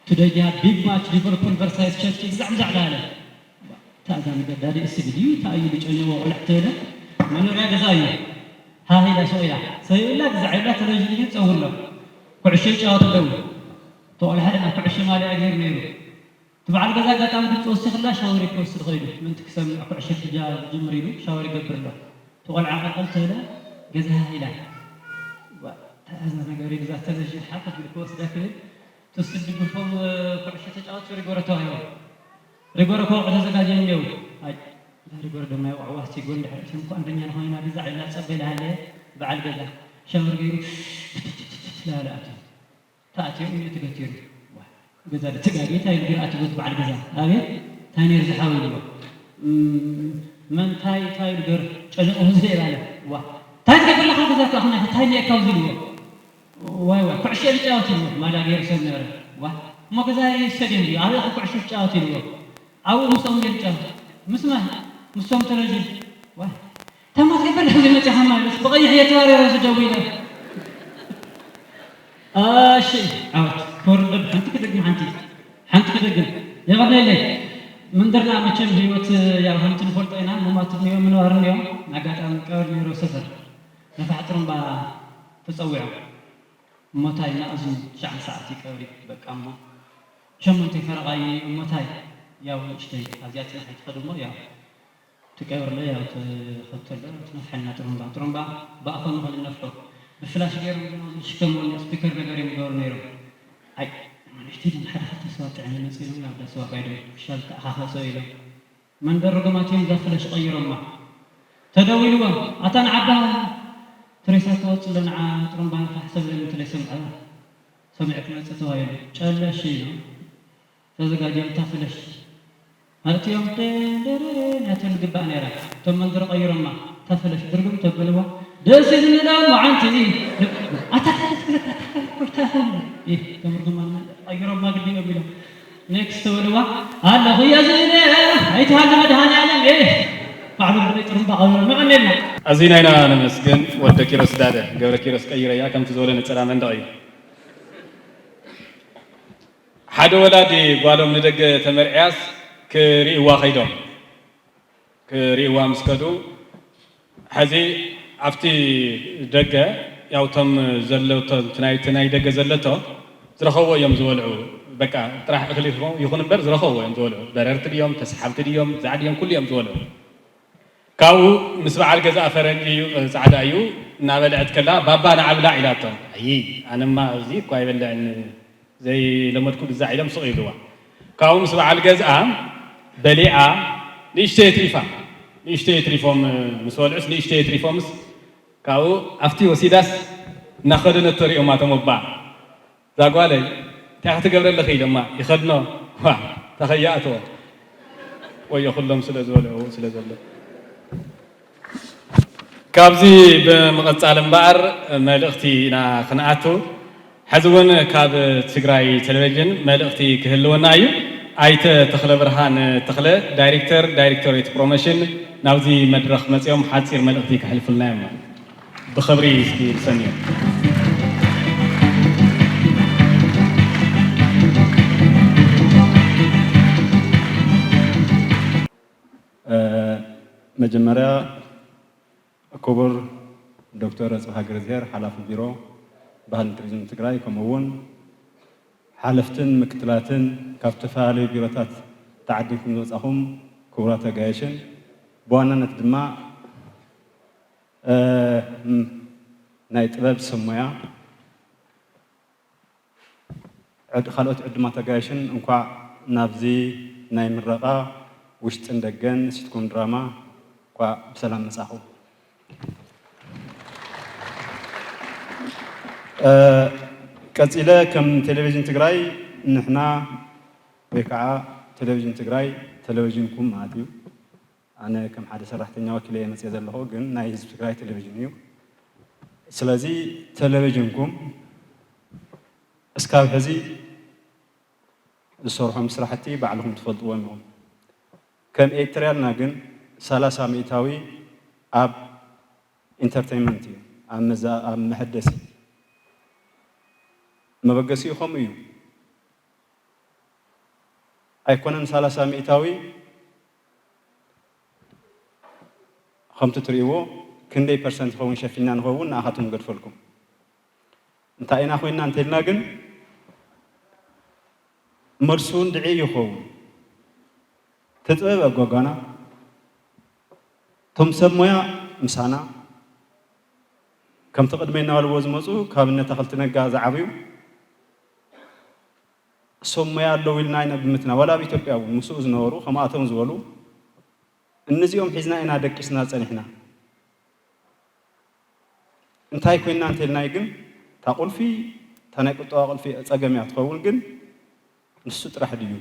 ቱደይ ዲያ ቢግ ማች ሊቨርፑል ቨርሳይስ ቸልሲ ግዛዕ ግዛዕ ዳለ ታእዛ ነገር ዳዲ እስቢ ድዩ ታእዩ ዝጨኒቕዎ ቆልዕ ተለ መኖርያ ገዛ እዩ ሃሂላ ሱቕ ኢላ ሰይብላ ግዛዕ ኢላ ተለቪዥን እዩ ፀውር ኣሎ ኩዕሾ ይጫወቱ ኣለዉ ተቆልሓ ድማ ኩዕሾ ማልያ ገይሩ ነይሩ እቲ በዓል ገዛ ኣጋጣሚ ድምፂ ወሲኽላ ሻወር እዩ ክወስድ ኸይዱ ምንቲ ክሰምዕ ኩዕሾ ክጅምር ኢሉ ሻወር ይገብር ኣሎ እቲ ቆልዓ ቐልቐል ተለ ገዛ ኢላ ተኣዛ ነገር ኢሉ እዛ ተለቪዥን ሓፍ ኣቢሉ ክወስዳ ክብል እቲ ስዲ ግፎም ኩዕሾ ተጫወቱ ሪጎረ ተዋሂቦም ሪጎረ ከወቑ ተዘጋጀዮም እኒው ኣይ እዛ ሪጎረ ድማ ይወቕዕዋ እስቲ ጎል ድሕሪ እቲኦም እኮ ኣንደኛ ንኾይና ግዛ ኢላ ፀበ ኢላ ሃለየ በዓል ገዛ ሻወር ገይሩ ላለ ኣትዩ ተኣትዮም እዩ ተገቲሩ ገዛ ተጋጊ እንታይ ኢሉ ገይሩ ኣትጎት በዓል ገዛ ኣቤት እንታይ ነይሩ ዝሓወ ኢልዎ መን እንታይ እንታይ ኢሉ ገይሩ ጨኒቑ ዘይባለ ዋ እንታይ ትገብር ኣለኻ ገዛ ኣኹና እንታይ ኔካ ኣብዚ ኢልዎ ዋይ ዋይ ኩዕሾ ዝጫወት ኢልዎ ማልያ ገይሩ ሰብ ነበረ ዋ እሞ ገዛ ስቴድየም ድዩ ኣበይ ኢኹ ኩዕሾ ትጫወት ኢልዎ ኣብኡ ምስኦም ገይሩ ጫወት ምስ መን ምስቶም ተለቪዥን ዋይ ታማ ትገብር እዚ መፅኻ ማለት ብቐይሕ እየ ተባሪረ እዚ ደው ኢለ እሺ ዓወት ክወርድ ሓንቲ ክደግም ሓንቲ ሓንቲ ክደግም የቐነለይ መንደርና መቸም ህይወት ያው ከምቲ ንፈልጦ ኢና መማት እኒኦ ምንባር እኒኦ ኣጋጣሚ ቀብር ነይሮ ሰፈር ነፋሕ ጥሩምባ ተፀዊዖም እሞታይ ናእዝኑ ትሽዓን ሰዓት እዩ ቀብሪ በቃ እሞ ሸሞንተ ፈረቓ እዩ እሞታይ ያው ንእሽተይ ኣብዚኣ ፅናሕ ይትኸድ እሞ ያው ትቀብርለ ያው ትኸተለ ትነፍሐልና ጥሩምባ ጥሩምባ ብኣፎም ንኸል ነፍሖ ብፍላሽ ገይሮም ግን ኣብዚ ዝሽከምዎ ስፒከር ነገር እዮም ዝገብሩ ነይሮም ኣይ ንእሽተይ ግን ሓደ ክልተ ሰባት ጥዕነ መፂኦም ናብ ዳስዋ ካይዶም ክሻል ተኣኻኸሶ ኢሎም መንደር ርጉማት እዮም እዛ ፍለሽ ቀይሮማ ተደዊልዎም ኣታ ንዓባ ትሬሳ ትወጽእ ንዓ ጥሩምባ ፋሕ ሰብ ኢለን እንተለይ ሰምዐ ሰሚዐ ክመጽእ ተባሂሉ ጨለሽ ኢሉ ተዘጋጅዮም እታ ፍለሽ ኣእትዮም ደንደረረ ናተን ግባእ ነይራ እቶም መንደር ቀይሮማ እታ ፍለሽ ድርግም ተበልዋ ደስ ዝንዳ መዓንቲ ኣታ ሓደስ ክለካ ኣታ ኮይታ ኾኑ ተምር ድማ ቀይሮማ ግዲ እዮም ኢሎም ኔክስት ተበልዋ ኣለኹ እያ ዝእለ ኣይትሃሊ መድሃኒ ዓለም ባዕሉ ብዘይ ጥሩምባ ቀብሮ ንዕኔልና ኣዚና ኢና ነመስግን ወደ ኪሮስ ዳደ ገብረ ኪሮስ ቀይረያ ከምቲ ዝበለ ነጸላ መንደቕ እዩ ሓደ ወላዲ ጓሎም ንደገ ተመርዕያስ ክርእይዋ ከይዶም ክርእይዋ ምስ ከዱ ሕዚ ኣብቲ ደገ ያው ቶም ዘለቶ እቲ ናይ እቲ ናይ ደገ ዘለቶ ዝረኸብዎ እዮም ዝበልዑ በቃ ጥራሕ እኽሊ ይኹን እምበር ዝረኸብዎ እዮም ዝበልዑ በረርቲ ድዮም ተስሓብቲ ድዮም ዛዕ ድዮም ኩሉ እዮም ዝበልዑ ካብኡ ምስ በዓል ገዝኣ ፈረንጂ እዩ ፃዕዳ እዩ እናበልዐት ከላ ባባ ንዓ ብላዕ ኢላቶ። ኣይይ ኣነማ እዚ እኮ ኣይበልዕን ዘይለመድኩ ግዛዕ ኢሎም ስቕ ይብልዋ። ካብኡ ምስ በዓል ገዝኣ በሊዓ ንእሽተይ ኣትሪፋ። ንእሽተይ ኣትሪፎም ምስ በልዑስ ንእሽተይ ኣትሪፎምስ ካብኡ ኣብቲ ወሲዳስ እናኸደነቶ ሪኦማ እቶም ኣቦኣ። እዛ ጓለይ እንታይ ክትገብሪ ኣለኺ ኢሎማ ይኸድኖ ዋእ እንታይ ከይኣትዎ ወዮ ኩሎም ስለ ዝበልዑ ስለ ዘሎ ካብዚ ብምቕፃል እምበኣር መልእኽቲ ኢና ክንኣቱ ሕዚ እውን ካብ ትግራይ ቴሌቪዥን መልእኽቲ ክህልወና እዩ ኣይተ ተኽለብርሃን ተኽለ ዳይሬክተር ዳይሬክቶሬት ፕሮሞሽን ናብዚ መድረኽ መፅኦም ሓፂር መልእኽቲ ከሕልፉልና እዮም ብኽብሪ እስኪ ንሰምዮ። መጀመርያ ክቡር ዶክተር ኣፅብሃ ገረዝሄር ሓላፊ ቢሮ ባህልን ቱሪዝምን ትግራይ ከምኡ እውን ሓለፍትን ምክትላትን ካብ ዝተፈላለዩ ቢሮታት ተዓዲምኩም ዝመፃኹም ክቡራት ኣጋይሽን ብዋናነት ድማ ናይ ጥበብ ሰብ ሞያ ዕድ ካልኦት ዕድማት ኣጋይሽን እንኳዕ ናብዚ ናይ ምረቓ ውሽጥን ደገን ሲትኮም ድራማ እንኳዕ ብሰላም መፃኹም። ቀፂለ ከም ቴሌቪዥን ትግራይ ንሕና ወይ ከዓ ቴሌቪዥን ትግራይ ቴሌቪዥንኩም ማለት እዩ ኣነ ከም ሓደ ሰራሕተኛ ወኪለ እየ መፅየ ዘለኹ፣ ግን ናይ ህዝቢ ትግራይ ቴሌቪዥን እዩ። ስለዚ ቴሌቪዥንኩም እስካብ ሕዚ ዝሰርሖም ስራሕቲ ባዕልኹም ትፈልጥዎም ኢኹም። ከም ኤርትራልና ግን ሰላሳ ሚእታዊ ኣብ ኢንተርቴይንመንት እዩ፣ ኣብ መዛ- ኣብ መሐደሲ መበገሲኡ ከምኡ እዩ። ኣይኮነን ሰላሳ ሚእታዊ ከምቲ ትርእይዎ ክንደይ ፐርሰንት ይኸውን ሸፊንና ንኸውን ንኣኻትኩም ገድፈልኩም እንታይ ኢና ኮይንና እንተልና ግን መልሱ እንድዒ ይኸውን እቲ ጥበብ ኣብ ጓጓና እቶም ሰብ ሞያ ምሳና ከምቲ ቅድመይ እናበልዎ ዝመፁ ካብ እነ ተኽልቲ ነጋ ዝዓብዩ ሰብ ሞያ ኣለዉ ኢልና ኢና ግምትና ዋላ ኣብ ኢትዮጵያ እውን ምስኡ ዝነበሩ ከምኣቶም ዝበሉ እንዚኦም ሒዝና ኢና ደቂስና ፀኒሕና እንታይ ኮይንና እንተልናይ ግን እታ ቁልፊ እታ ናይ ቁጠባ ቁልፊ ፀገም እያ ትኸውን ግን ንሱ ጥራሕ ድዩ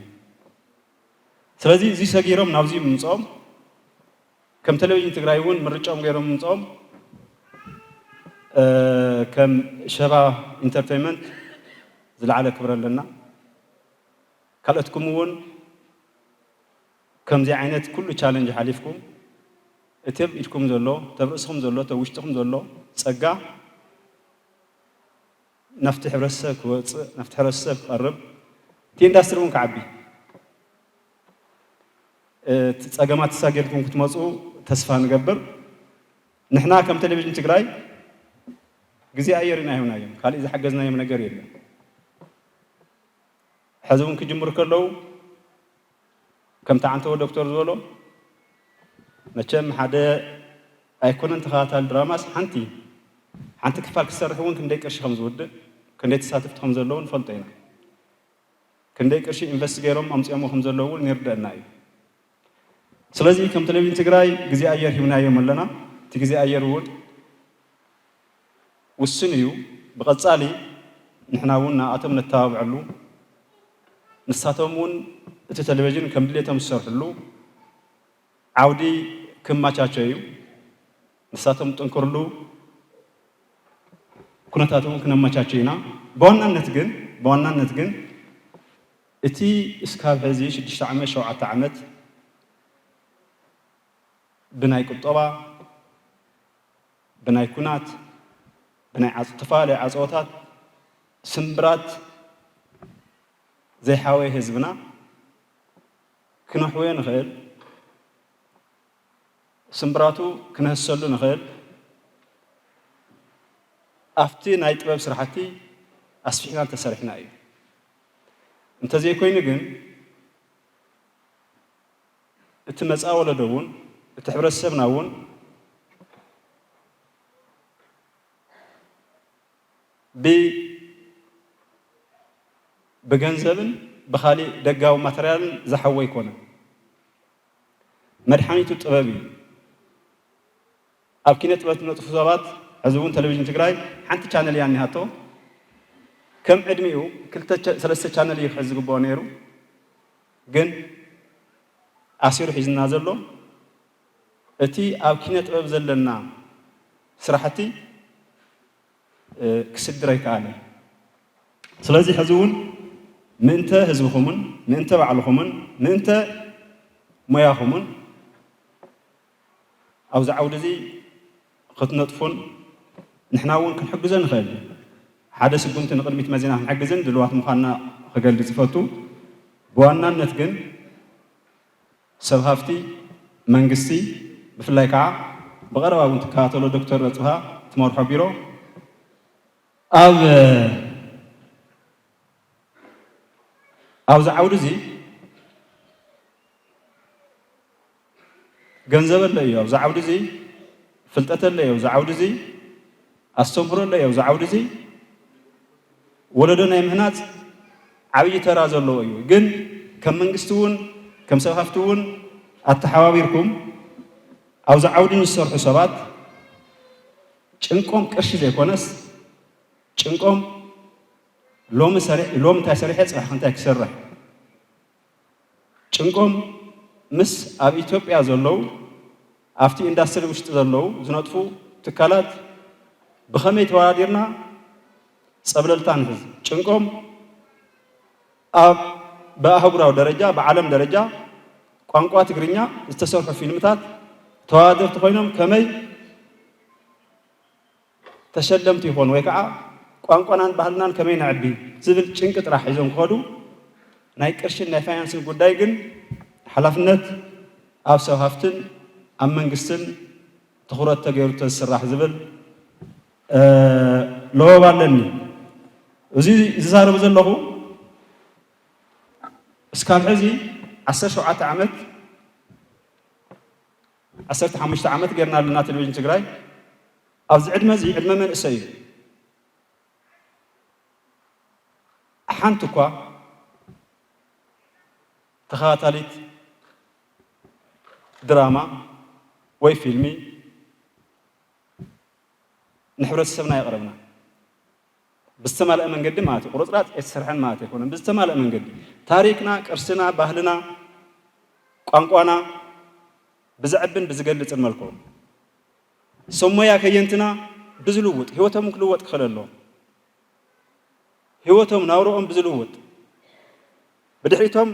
ስለዚ እዚ ሰጊሮም ናብዚ ምምፅኦም ከም ቴሌቪዥን ትግራይ እውን ምርጫኦም ገይሮም ምምፅኦም ከም ሸባ ኢንተርቴይንመንት ዝለዓለ ክብሪ ኣለና። ካልኦትኩም እውን ከምዚ ዓይነት ኩሉ ቻለንጅ ሓሊፍኩም እቲ ኣብ ኢድኩም ዘሎ እቲ ኣብ ርእስኹም ዘሎ እቲ ኣብ ውሽጥኹም ዘሎ ፀጋ ናብቲ ሕብረተሰብ ክወፅእ ናብቲ ሕብረተሰብ ክቐርብ እቲ ኢንዳስትሪ እውን ክዓቢ እቲ ፀገማት ተሳጊርኩም ክትመፁ ተስፋ ንገብር። ንሕና ከም ቴሌቪዥን ትግራይ ግዜ ኣየር ኢና ሂብናዮም፣ ካሊእ ዝሓገዝናዮም ነገር የለን። ሕዚ እውን ክጅምሩ ከለዉ ከምቲ ዓንተወ ዶክተር ዝበሎ መቸም ሓደ ኣይኮነን ተኸታታሊ ድራማስ ሓንቲ ሓንቲ ክፋል ክሰርሕ እውን ክንደይ ቅርሺ ከም ዝውድእ ክንደይ ተሳተፍቲ ከም ዘለዉ ንፈልጦ ኢና። ክንደይ ቅርሺ ኢንቨስት ገይሮም ኣምፂኦሞ ከም ዘለዉ እውን ይርደአና እዩ። ስለዚ ከም ቴሌቪዥን ትግራይ ግዜ ኣየር ሂብናዮም ኣለና። እቲ ግዜ ኣየር እውን ውስን እዩ። ብቐጻሊ ንሕና እውን ንኣቶም ነተባብዐሉ፣ ንሳቶም እውን እቲ ቴሌቪዥን ከም ድሌቶም ዝሰርሕሉ ዓውዲ ክመቻቸ እዩ። ንሳቶም ጥንክርሉ ኩነታት እውን ክነመቻቸ ኢና። ብዋናነት ግን ብዋናነት ግን እቲ እስካብ ሕዚ ሽዱሽተ ዓመት ሸውዓተ ዓመት ብናይ ቁጠባ፣ ብናይ ኩናት፣ ብናይ ዝተፈላለዩ ዓፀቦታት ስምብራት ዘይሓወየ ህዝብና ክነሕወዮ ንኽእል፣ ስምብራቱ ክነህሰሉ ንኽእል ኣብቲ ናይ ጥበብ ስራሕቲ ኣስፊሕና እንተሰሪሕና እዩ። እንተዘይኮይኑ ግን እቲ መጻኢ ወለዶ እውን እቲ ሕብረተሰብና እውን ብ ብገንዘብን ብኻሊእ ደጋዊ ማተርያልን ዝሓወ ኣይኮነን። መድሓኒቱ ጥበብ እዩ። ኣብ ኪነ ጥበብ ትነጥፉ ሰባት፣ ሕዚ እውን ቴሌቪዥን ትግራይ ሓንቲ ቻነል እያ እኒሃቶ። ከም ዕድሚኡ ክልተ ቻ- ሰለስተ ቻነል እዩ ክሕዝ ዝግብኦ ነይሩ። ግን ኣሲሩ ሒዝና ዘሎ እቲ ኣብ ኪነ ጥበብ ዘለና ስራሕቲ ክስድር ኣይከኣለን። ስለዚ ሕዚ እውን ምእንተ ህዝብኹምን ምእንተ ባዕልኹምን ምእንተ ሞያኹምን ኣብዚ ዓውዲ እዚ ክትነጥፉን ንሕና እውን ክንሕግዞ ንኽእል ሓደ ስጉምቲ ንቕድሚት መዚና ክንሕግዝን ድልዋት ምዃንና ክገልጽ ይፈቱ። ብዋናነት ግን ሰብ ሃፍቲ መንግስቲ ብፍላይ ከዓ ብቐረባ እውን ትከታተሎ ዶክተር ረፅሃ ትመርሖ ቢሮ ኣብ ኣብዚ ዓውዲ እዚ ገንዘብ ኣሎ እዩ። ኣብዚ ዓውዲ እዚ ፍልጠት ኣሎ እዩ። ኣብዚ ዓውዲ እዚ ኣስተምህሮ ኣሎ እዩ። ኣብዚ ዓውዲ እዚ ወለዶ ናይ ምህናፅ ዓብዪ ተራ ዘለዎ እዩ። ግን ከም መንግስቲ እውን ከም ሰብ ሃፍቲ እውን ኣተሓባቢርኩም ኣብዚ ዓውዲ ንዝሰርሑ ሰባት ጭንቆም ቅርሺ ዘይኮነስ ጭንቆም ሎሚ ሰሪ- ሎሚ እንታይ ሰሪሐ ፅባሕ እንታይ ክሰርሕ ጭንቆም ምስ ኣብ ኢትዮጵያ ዘለዉ ኣብቲ ኢንዳስትሪ ውሽጢ ዘለዉ ዝነጥፉ ትካላት ብኸመይ ተወዳዲርና ፀብለልታ ንሕዝ ጭንቆም ኣብ ብኣህጉራዊ ደረጃ ብዓለም ደረጃ ቋንቋ ትግርኛ ዝተሰርሑ ፊልምታት ተወዳደርቲ ኮይኖም ከመይ ተሸለምቲ ይኾኑ ወይ ከዓ ቋንቋናን ባህልናን ከመይ ነዕቢ ዝብል ጭንቂ ጥራሕ ሒዞም ክኸዱ ናይ ቅርሽን ናይ ፋይናንስን ጉዳይ ግን ሓላፍነት ኣብ ሰብ ሃፍትን ኣብ መንግስትን ትኹረት ተገይሩ ተዝስራሕ ዝብል ለበብ ኣለኒ። እዚ ዝዛረብ ዘለኹ እስካብ ሕዚ ዓሰርተ ሸውዓተ ዓመት ዓሰርተ ሓሙሽተ ዓመት ጌርና ኣለና ቴሌቪዥን ትግራይ። ኣብዚ ዕድመ እዚ ዕድመ መንእሰይ እዩ። ሓንቲ እኳ ተኸታታሊት ድራማ ወይ ፊልሚ ንሕብረተሰብና የቕረብና። ብዝተማልአ መንገዲ ማለት እዩ። ቁርፅራፅ ኣይተሰርሐን ማለት ኣይኮነን። ብዝተማልአ መንገዲ ታሪክና፣ ቅርስና፣ ባህልና፣ ቋንቋና ብዘዕብን ብዝገልፅን መልክዑ ሰብ ሞያ ከየንትና ብዝልውጥ ህይወቶም ክልወጥ ክኽእል ኣለዎ። ህይወቶም ናብርኦም ብዝልውጥ ብድሕሪቶም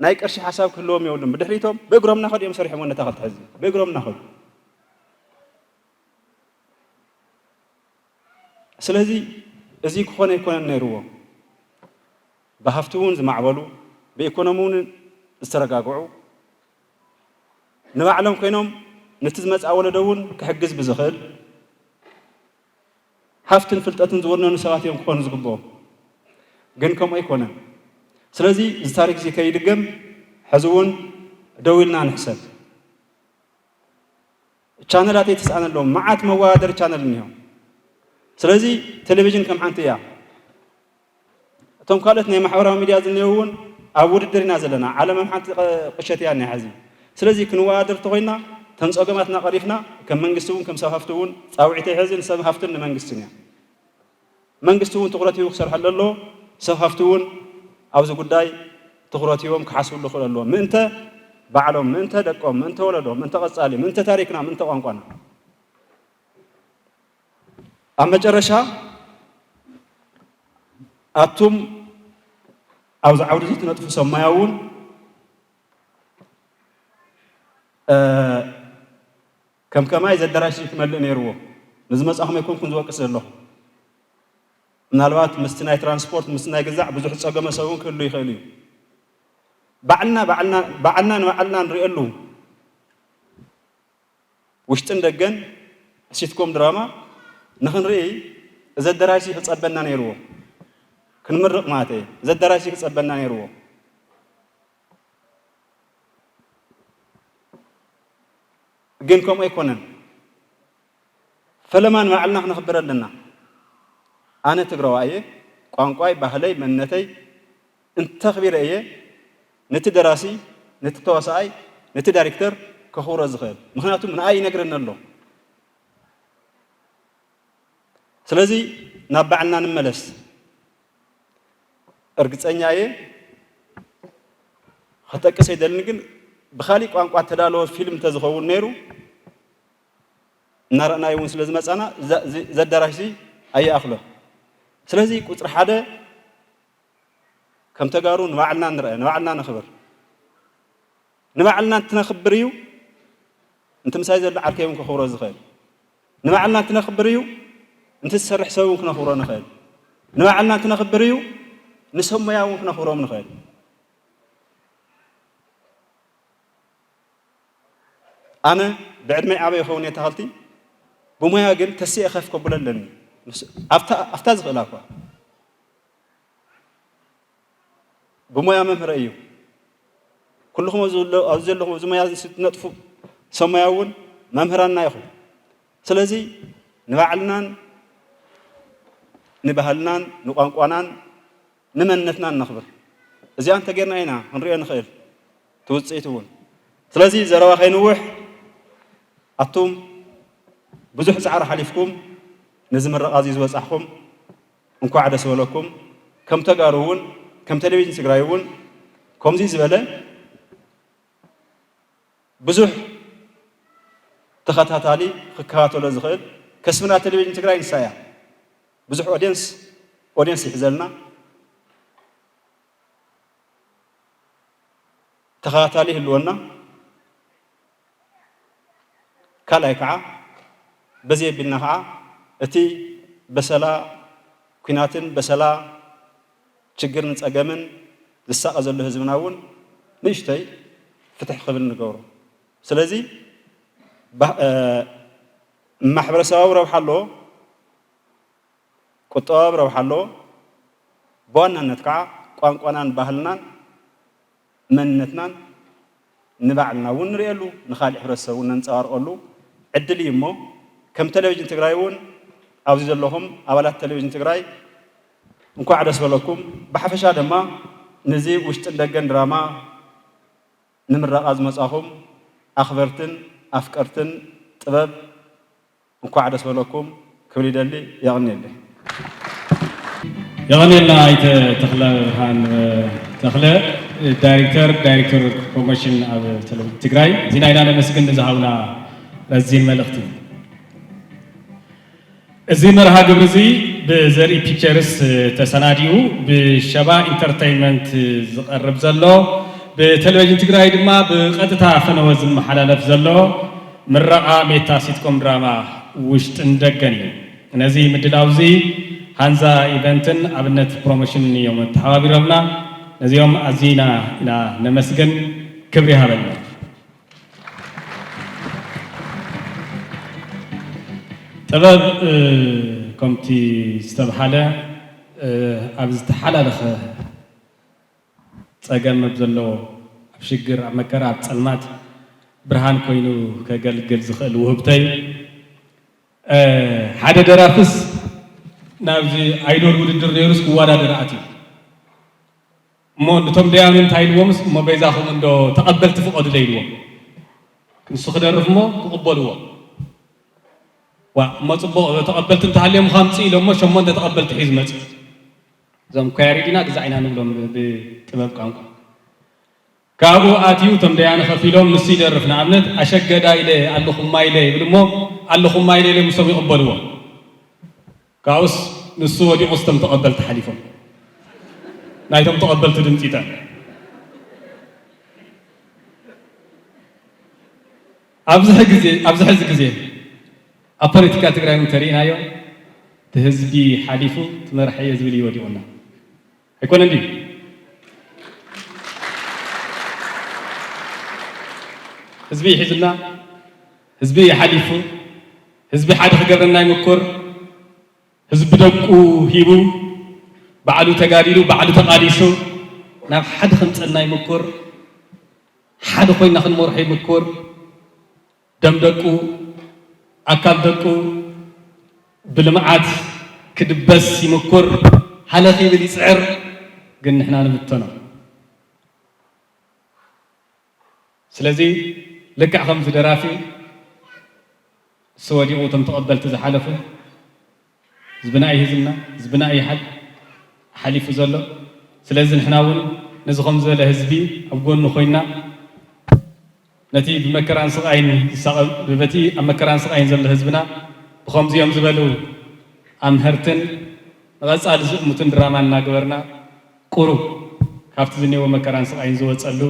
ናይ ቅርሺ ሓሳብ ክህልዎም የብሉን። ብድሕሪቶም ብእግሮም እናኸዱ እዮም ሰሪሖም ወነታ ክልተ ሕዚ ብእግሮም እናኸዱ ስለዚ እዚ ክኾነ ኣይኮነን ነይርዎ። ብሃፍቲ እውን ዝማዕበሉ ብኢኮኖሚ እውን ዝተረጋግዑ ንባዕሎም ኮይኖም ነቲ ዝመፅኣ ወለዶ እውን ክሕግዝ ብዝኽእል ሃፍትን ፍልጠትን ዝወነኑ ሰባት እዮም ክኾኑ ዝግብኦም። ግን ከምኡ ኣይኮነን። ስለዚ እዚ ታሪክ እዚ ከይድገም ሕዚ እውን ደው ኢልና ንሕሰብ። ቻነላት ኣይትስኣነሎም፣ መዓት መወዳደሪ ቻነል እኒሆ። ስለዚ ቴሌቪዥን ከም ሓንቲ እያ። እቶም ካልኦት ናይ ማሕበራዊ ሚድያ ዝኒሄው እውን ኣብ ውድድር ኢና ዘለና። ዓለም ኣብ ሓንቲ ቁሸት እያ እኒኣ ሕዚ። ስለዚ ክንወዳደር ተኾይና እተን ጸገማትና ቀሪፍና፣ ከም መንግስቲ እውን ከም ሰብ ሃፍቲ እውን ጻውዒተይ ሕዚ ንሰብ ሃፍትን ንመንግስትን እያ። መንግስቲ እውን ትኹረት ሂቡ ክሰርሐሉ ኣለዎ። ሰብ ሃፍቲ እውን ኣብዚ ጉዳይ ትኹረት ሂቦም ክሓስብሉ ክኽእሉ ኣለዎም። ምእንተ ባዕሎም፣ ምእንተ ደቆም፣ ምእንተ ወለዶ፣ ምእንተ ቀጻሊ፣ ምእንተ ታሪኽና፣ ምእንተ ቋንቋና። ኣብ መጨረሻ ኣቱም ኣብዚ ዓውዲ እዚ ትነጥፉ ሰብ ሞያ እውን፣ እ፣ ከም ከማይ እዚ ኣዳራሽ እዚ ክመልእ ነይርዎ። ንዝመጻኹም ኣይኮንኩን ዝወቅስ ዘለኹ። ምናልባት ምስቲ ናይ ትራንስፖርት፣ ምስቲ ናይ ገዛዕ ብዙሕ ዝጸገመ ሰብ እውን ክህሉ ይኽእል እዩ። ባዕልና፣ ባዕልና፣ ባዕልና ንባዕልና ንርእየሉ ውሽጥን ደገን ሲትኮም ድራማ ንኽንርኢ እዚ ኣዳራሽ እዚ ክጸበና ነይርዎ። ክንምርቕ ማለት እየ። እዚ ኣዳራሽ እዚ ክጸበና ነይርዎ። ግን ከምኡ ኣይኮነን። ፈለማ ንባዕልና ክነኽብር ኣለና። ኣነ ትግራዋይ እየ። ቋንቋይ፣ ባህለይ፣ መንነተይ እንተኽቢረ እየ ነቲ ደራሲ፣ ነቲ ተዋሳኣይ፣ ነቲ ዳይሬክተር ከኽብሮ ዝኽእል። ምኽንያቱ ንኣይ ይነግረኒ ኣሎ። ስለዚ ናብ ባዕልና ንመለስ። እርግጸኛ እየ፣ ክጠቅስ ኣይደልን፣ ግን ብኻሊእ ቋንቋ እተዳለወ ፊልም እንተዝኸውን ነይሩ፣ እናረኣናዮ እውን ስለ ዝመጻና፣ ዘ-፣ ዝ-፣ ዘዳራሽ እዚ ኣይኣኽሎን። ስለዚ ቁጽሪ ሓደ ከም ተጋሩ ንባዕልና ንርአ፣ ንባዕልና ነኽብር። ንባዕልና እንትነኽብር እዩ፣ እንት ምሳይ ዘሎ ዓርከይ እውን ከኽብሮ ዝኽእል። ንባዕልና እንትነኽብር እዩ፣ እንት ዝሰርሕ ሰብ እውን ክነኽብሮ ንኽእል። ንባዕልና እንትነኽብር እዩ፣ ንሰብ ሞያ እውን ክነኽብሮም ንኽእል። ኣነ ብዕድመይ ዓበይ ይኸውን እየ ተኸልቲ፣ ብሞያ ግን ተሲኤ ከፍ ከብሎ ኣለኒ። ምስ-፣ ኣብታ፣ ኣብታ ዝኽእላ እኳ። ብሞያ መምህረ እዩ። ኩልኹም ኣብዚ ዘሎ-፣ ኣብዚ ዘለኹም፣ ኣብዚ ሞያ እዚ ትነጥፉ ሰብ ሞያ እውን መምህራንና ኢኹም። ስለዚ ንባዕልናን ንባህልናን ንቋንቋናን ንመንነትናን ነኽብር። እዚኣ እንተጌርና ኢና ክንሪኦ ንኽእል፣ እቲ ውፅኢት እውን። ስለዚ ዘረባ ከይንውሕ፣ ኣቱም ብዙሕ ጻዕሪ ሓሊፍኩም ነዚ ምረቓ እዚ ዝበጻሕኩም፣ እንኳዕ ደስ በለኩም። ከም ተጋሩ እውን፣ ከም ቴሌቪዥን ትግራይ እውን፣ ከምዚ ዝበለ ብዙሕ ተኸታታሊ ክከታተሎ ዝኽእል ከስብና ቴሌቪዥን ትግራይ ንሳ እያ። ብዙሕ ኦድየንስ፣ ኦድየንስ ይሕዘልና፣ ተኸታታሊ ይህልወና። ካልኣይ ከዓ፣ በዚ ኣቢልና ከዓ እቲ በሰላ ኲናትን በሰላ ችግርን ጸገምን ዝሳቐ ዘሎ ህዝብና እውን ንእሽተይ ፍትሕ ክብል ንገብሮ። ስለዚ፣ ባ-፣ እ፣ ማሕበረሰባዊ ረብሓ ኣለዎ። ቁጠባዊ ረብሓ ኣለዎ። ብዋናነት ከዓ ቋንቋናን ባህልናን መንነትናን ንባዕልና እውን ንርእየሉ፣ ንኻሊእ ሕብረተሰብ እውን ነንጸባርቐሉ ዕድል እዩ እሞ፣ ከም ቴሌቪዥን ትግራይ እውን ኣብዚ ዘለኹም ኣባላት ቴሌቪዥን ትግራይ እንኳዕ ደስ በለኩም። ብሓፈሻ ድማ ነዚ ውሽጥን ደገን ድራማ ንምረቓ ዝመጻኹም ኣኽበርትን ኣፍቀርትን ጥበብ እንኳዕ ደስ በለኩም ክብል ይደሊ። የቐንየለይ። የቐንየልና ኣይተ ተኽለ ብርሃን ተኽለ፣ ዳይሬክተር፣ ዳይሬክተር ፕሮሞሽን ኣብ ቴሌቪዥን ትግራይ። እዚና ኢና ነመስግን ንዝሃብና ረዚን መልእኽቲ። እዚ መርሃ ግብሪ እዚ ብዘርኢ ፒክቸርስ ተሰናዲኡ ብሸባ ኢንተርተይንመንት ዝቐርብ ዘሎ፣ ብቴሌቪዥን ትግራይ ድማ ብቐጥታ ፈነወ ዝመሓላለፍ ዘሎ ምረቓ ሜታ ሲትኮም ድራማ ውሽጥን ደገን እዩ። ነዚ ምድላው እዚ ሃንዛ ኢቨንትን ኣብነት ፕሮሞሽንን እዮም ተሓባቢሮምና። ነዚኦም ኣዚና ኢና ነመስግን። ክብሪ ይሃበልና። ጥበብ፣ እ፣ ከምቲ ዝተብሃለ፣ እ፣ ኣብ ዝተሓላለኸ ጸገም ኣብ ዘለዎ፣ ኣብ ሽግር፣ ኣብ መከራ፣ ኣብ ጸልማት ብርሃን ኮይኑ ከገልግል ዝኽእል ውህብቶ እዩ። እ፣ ሓደ ደራፍስ ናብዚ ኣይዶል ውድድር ነይሩስ ክወዳደር ኣትዩ። እሞ ነቶም ደያኑ እንታይ ኢልዎምስ፣ እሞ በይዛኹም እንዶ ተቐበልቲ ፍቐዱለይ ኢልዎም። ንሱ ክደርፍ እሞ ክቕበልዎ። ዋ እሞ ጽቡቕ፣ ተቐበልቲ እንተሃልዮም ከምጽእ ኢሎ እሞ ሸሞንተ ተቐበልቲ ሒዙ መጽእ። እዞም ኳ ያሬዲና ግዛዕ ኢና ንብሎም ብ-፣ ብጥበብ ቋንቋ። ካብኡ ኣትዩ እቶም ደያኑ ከፊሎም ንሱ ይደርፍ። ንኣብነት ኣሸገዳ ኢለ ኣለኹማ ኢለ ይብል እሞ ኣለኹማ ኢለ ኢለ ምሶም ይቕበልዎ። ካብኡስ ንሱ ወዲቑ ስቶም ተቐበልቲ ሓሊፎም። ናይቶም ተቐበልቲ ድምፂ ይጠን። ኣብዚ ሕዚ ግዜ፣ ኣብዚ ሕዚ ግዜ ኣብ ፖለቲካ ትግራይ እውን ተሪእናዮ፣ እቲ ህዝቢ ሓሊፉ እቲ መራሒ እየ ዝብል እዩ ወዲቑና። ኣይኮነን ድዩ? ህዝቢ ይሒዙና፣ ህዝቢ ይሓሊፉ፣ ህዝቢ ሓደ ክገብረና ይምኩር፣ ህዝቢ ደቁ ሂቡ፣ ባዕሉ ተጋዲሉ፣ ባዕሉ ተቓሊሱ፣ ናብ ሓደ ከምፀና ይምኩር፣ ሓደ ኮይና ክንመርሖ ይምኩር። ደም ደቁ፣ ኣካል ደቁ ብልምዓት ክድበስ ይምኩር፣ ሃለኽ ይብል ይፅዕር፣ ግን ንሕና ንብተኖ። ስለዚ ልክዕ ከምዚ ደራፊ እሱ ወዲቑ እቶም ተቐበልቲ ዝሓለፉ፣ ህዝብና እዩ ሒዝና፣ ህዝብና እዩ ሓል-፣ ሓሊፉ ዘሎ። ስለዚ ንሕና እውን ነዚ ከም ዝበለ ህዝቢ ኣብ ጎኑ ኮይና ነቲ ብመከራን ስቓይን ዝሳቐ-፣ በቲ ኣብ መከራን ስቓይን ዘሎ ህዝብና ብኸምዚኦም ዝበሉ ኣምሀርትን ንቐጻሊ ዝእሙትን ድራማ እናገበርና ቁሩብ ካብቲ ዝኔዎ መከራን ስቓይን ዝወጸሉ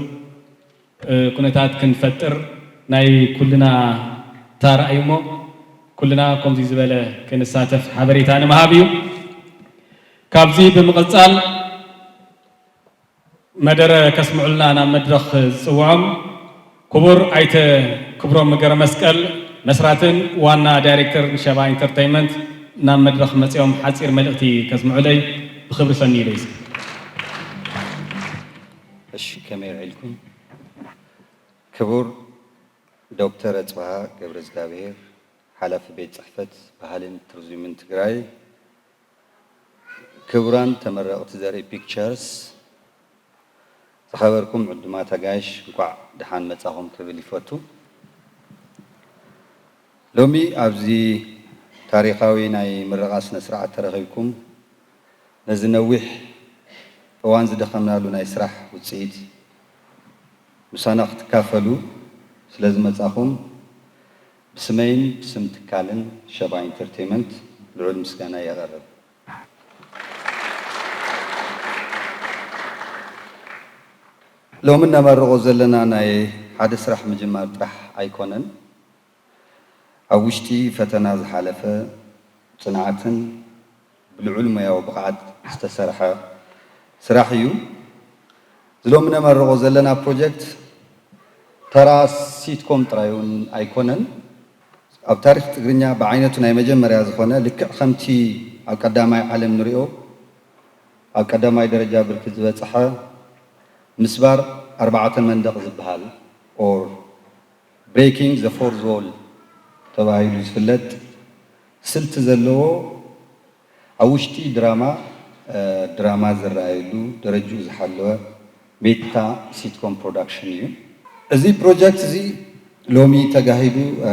እ፣ ኩነታት ክንፈጥር ናይ ኩልና ተራ እዩ እሞ፣ ኩልና ከምዚ ዝበለ ክንሳተፍ ሓበሬታ ንምሃብ እዩ። ካብዚ ብምቕጻል መደረ ከስምዑልና ናብ መድረኽ ዝጽውዖም ክቡር ኣይተ ክብሮም ገብረመስቀል፣ መስራትን ዋና ዳይሬክተርን ሸባ ኢንተርተይንመንት፣ ናብ መድረኽ መጺኦም ሓጺር መልእኽቲ ከስምዑለይ ብኽብሪ ሰንዩለይ። እሺ፣ ከመይ ውዒልኩም? ክቡር ዶክተር ኣጽብሃ ገብረዝጋብሄር፣ ሓላፊ ቤት ጽሕፈት ባህልን ቱሪዝምን ትግራይ፣ ክቡራን ተመረቕቲ ዘርኢ ፒክቸርስ፣ ዝኸበርኩም ዕዱማት ኣጋይሽ፣ እንኳዕ ደሓን መጻኹም ክብል ይፈቱ። ሎሚ ኣብዚ ታሪኻዊ ናይ ምረቓ ስነ ስርዓት ተረኺብኩም፣ ነዚ ነዊሕ እዋን ዝደኸምናሉ ናይ ስራሕ ውጽኢት ምሳና ክትካፈሉ ስለ ዝመጻኹም፣ ብስመይን ብስም ትካልን ሸባ ኢንተርቴይመንት ልዑል ምስጋና የቐርብ። ሎሚ እነመርቖ ዘለና ናይ ሓደ ስራሕ ምጅማር ጥራሕ ኣይኮነን። ኣብ ውሽጢ ፈተና ዝሓለፈ፣ ጽንዓትን ብልዑል ሞያዊ ብቕዓት ዝተሰርሐ ስራሕ እዩ። እዚ ሎሚ ነመርቖ ዘለና ፕሮጀክት ተራ ሲትኮም ጥራይ እውን ኣይኮነን። ኣብ ታሪኽ ትግርኛ ብዓይነቱ ናይ መጀመርያ ዝኾነ፣ ልክዕ ከምቲ ኣብ ቀዳማይ ዓለም ንሪኦ፣ ኣብ ቀዳማይ ደረጃ ብርኪ ዝበጽሐ ምስባር ኣርባዕተ መንደቕ ዝበሃል፣ or breaking the fourth wall ተባሂሉ ዝፍለጥ ስልቲ ዘለዎ፣ ኣብ ውሽጢ ድራማ፣ እ፣ ድራማ ዝረኣየሉ ደረጅኡ ዝሓለወ ሜታ ሲትኮም ፕሮዳክሽን እዩ። እዚ ፕሮጀክት እዚ ሎሚ ተጋሂዱ፣ እ፣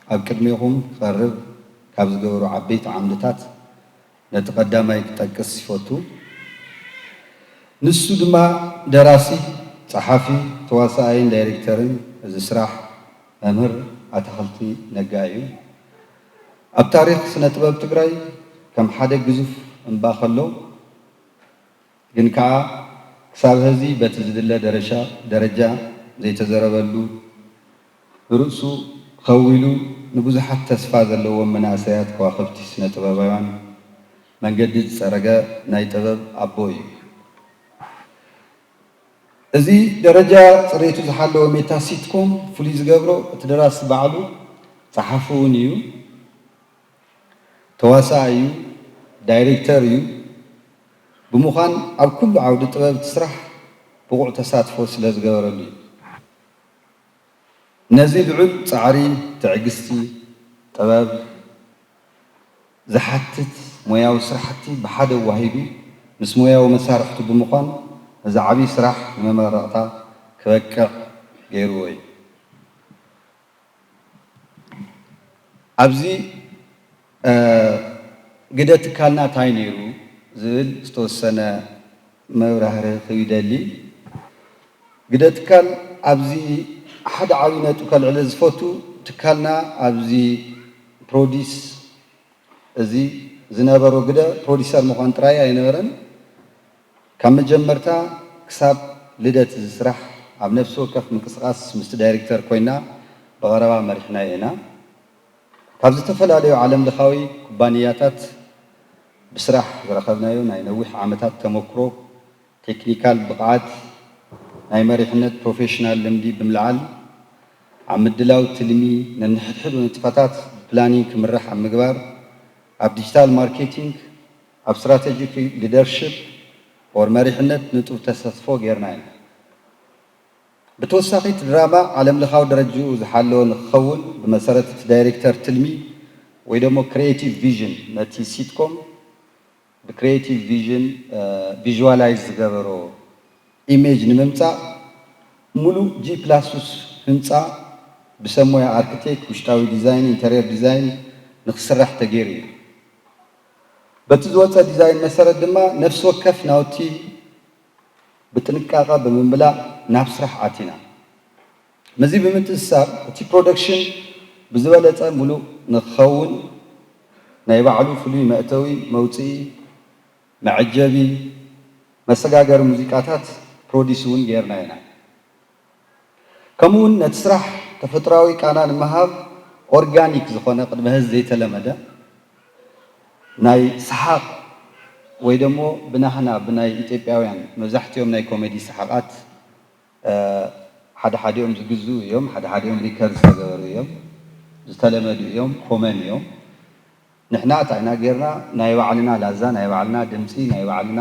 ኣብ ቅድሜኹም ክቐርብ ካብ ዝገበሩ ዓበይቲ ዓምድታት ነቲ ቀዳማይ ክጠቅስ ይፈቱ። ንሱ ድማ ደራሲ፣ ጸሓፊ፣ ተዋሳኣይን ዳይሬክተርን እዚ ስራሕ መምህር ኣታኽልቲ ነጋ እዩ። ኣብ ታሪኽ ስነ ጥበብ ትግራይ ከም ሓደ ግዙፍ እምባ ከሎ፣ ግን ከኣ ክሳብ ሐዚ በቲ ዝድለ ደረሻ-፣ ደረጃ ዘይተዘረበሉ፣ ብርእሱ ኸዊሉ ንብዙሓት ተስፋ ዘለዎም መናእሰያት ከዋኽብቲ ስነ ጥበባውያን መንገዲ ዝጸረገ ናይ ጥበብ ኣቦ እዩ። እዚ ደረጃ ጽሬቱ ዝሓለወ ሜታ ሲትኮም ፍሉይ ዝገብሮ እቲ ደራሲ ባዕሉ ጸሓፊ እውን እዩ። ተዋሳኣይ እዩ፣ ዳይሬክተር እዩ። ብምዃን ኣብ ኩሉ ዓውዲ ጥበብ እቲ ስራሕ ብቑዕ ተሳትፎ ስለ ዝገበረሉ እዩ። ነዚ ልዑል ጻዕሪ፣ ትዕግስቲ፣ ጥበብ ዝሓትት ሞያዊ ስራሕቲ ብሓደ ኣዋሂዱ ምስ ሞያዊ መሳርሕቱ ብምዃን ነዚ ዓብዪ ስራሕ ንመመረቕታ ክበቅዕ ገይርዎ እዩ። ኣብዚ ግደ ትካልና እንታይ ነይሩ ዝብል ዝተወሰነ መብራህርሂ ክህብ ይደሊ። ግደ ትካል ኣብዚ ሓደ ዓብዪ ነጥቢ ከልዕሎ ዝፈቱ፣ ትካልና ኣብዚ ፕሮዲስ እዚ ዝነበሮ ግደ ፕሮዲሰር ምዃን ጥራይ ኣይነበረን። ካብ መጀመርታ ክሳብ ልደት እዚ ስራሕ ኣብ ነፍሲ ወከፍ ምንቅስቓስ ምስቲ ዳይሬክተር ኮይና ብቐረባ መሪሕናዮ ኢና። ካብ ዝተፈላለዩ ዓለም ለኻዊ ኩባንያታት ብስራሕ ዝረኸብናዮ ናይ ነዊሕ ዓመታት ተመክሮ፣ ቴክኒካል ብቕዓት፣ ናይ መሪሕነት ፕሮፌሽናል ልምዲ ብምልዓል ኣብ ምድላው ትልሚ፣ ነንሕድሕዱ ንጥፈታት ብፕላኒንግ ክምራሕ ኣብ ምግባር፣ ኣብ ዲጂታል ማርኬቲንግ፣ ኣብ ስትራቴጂክ ሊደርሽፕ ኦር መሪሕነት ንጡፍ ተሳትፎ ጌርና ኢና። ብተወሳኺ እቲ ድራማ ዓለም ለኻዊ ደረጅኡ ዝሓለወ ንክኸውን ብመሰረት እቲ ዳይሬክተር ትልሚ ወይ ደሞ ክሪኤቲቭ ቪዥን ነቲ ሲትኮም ብክሪኤቲቭ ቪዥን ቪዥዋላይዝ ዝገበሮ ኢሜጅ ንምምፃእ ሙሉእ ጂ ፕላስ ህንፃ ብሰብ ሞያ ኣርክቴክት፣ ውሽጣዊ ዲዛይን፣ ኢንተርየር ዲዛይን ንክስራሕ ተገይሩ እዩ። በቲ ዝወፀ ዲዛይን መሰረት ድማ ነፍሲ ወከፍ ናውቲ ብጥንቃቐ ብምምላእ ናብ ስራሕ ኣቲና። ምስዚ ብምትእስሳር እቲ ፕሮደክሽን ብዝበለፀ ሙሉእ ንክኸውን ናይ ባዕሉ ፍሉይ መእተዊ፣ መውፅኢ፣ መዐጀቢ፣ መሰጋገሪ ሙዚቃታት ፕሮዲስ እውን ጌርና ኢና። ከምኡ እውን ነቲ ስራሕ ተፈጥሮኣዊ ቃና ንምሃብ ኦርጋኒክ ዝኾነ ቅድሚ ሕዚ ዘይተለመደ ናይ ሰሓቕ ወይ ደሞ ብናህና ብናይ ኢትዮጵያውያን መብዛሕትኦም ናይ ኮሜዲ ሰሓቓት ሓደ ሓዲኦም ዝግዝኡ እዮም፣ ሓደ ሓዲኦም ሪከርድ ዝተገበሩ እዮም፣ ዝተለመዱ እዮም፣ ኮመን እዮም። ንሕና እንታይ ኢና ጌርና? ናይ ባዕልና ላዛ፣ ናይ ባዕልና ድምፂ፣ ናይ ባዕልና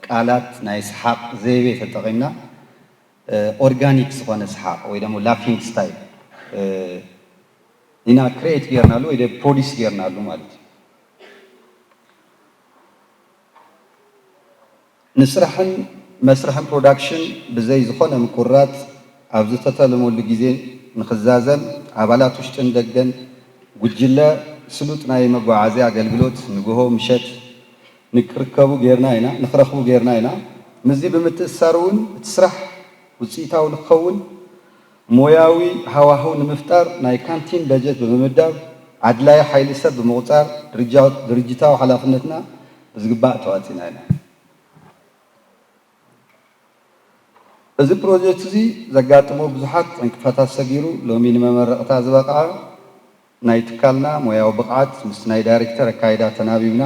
ቃላት፣ ናይ ሰሓቕ ዘይቤ ተጠቒምና ኦርጋኒክ ዝኾነ ሰሓቕ ወይ ደሞ ላፊንግ ስታይል ኢና ክሬት ጌርናሉ ወይ ፕሮዲስ ጌርናሉ ማለት እዩ። ንስራሕን መስርሕን ፕሮዳክሽን ብዘይ ዝኾነ ምቁርራፅ ኣብ ዝተተለመሉ ግዜ ንክዛዘም ኣባላት ውሽጥን ደገን ጉጅለ ስሉጥ ናይ መጓዓዝያ ኣገልግሎት ንግሆ ምሸት ንክርከቡ ጌርና ኢና፣ ንክረኽቡ ጌርና ኢና። ምስዚ ብምትእስሳር እውን እቲ ስራሕ ውፅኢታዊ ንክኸውን ሞያዊ ሃዋህው ንምፍጣር ናይ ካንቲን በጀት ብምምዳብ ኣድላዪ ሓይሊ ሰብ ብምቑፃር ድርጅታዊ ሓላፍነትና ብዝግባእ ተዋፂና ኢና። እዚ ፕሮጀክት እዚ ዘጋጥሞ ብዙሓት ዕንቅፋታት ሰጊሩ ሎሚ ንመመረቕታ ዝበቕዐ ናይ ትካልና ሞያዊ ብቕዓት ምስ ናይ ዳይሬክተር ኣካይዳ ተናቢብና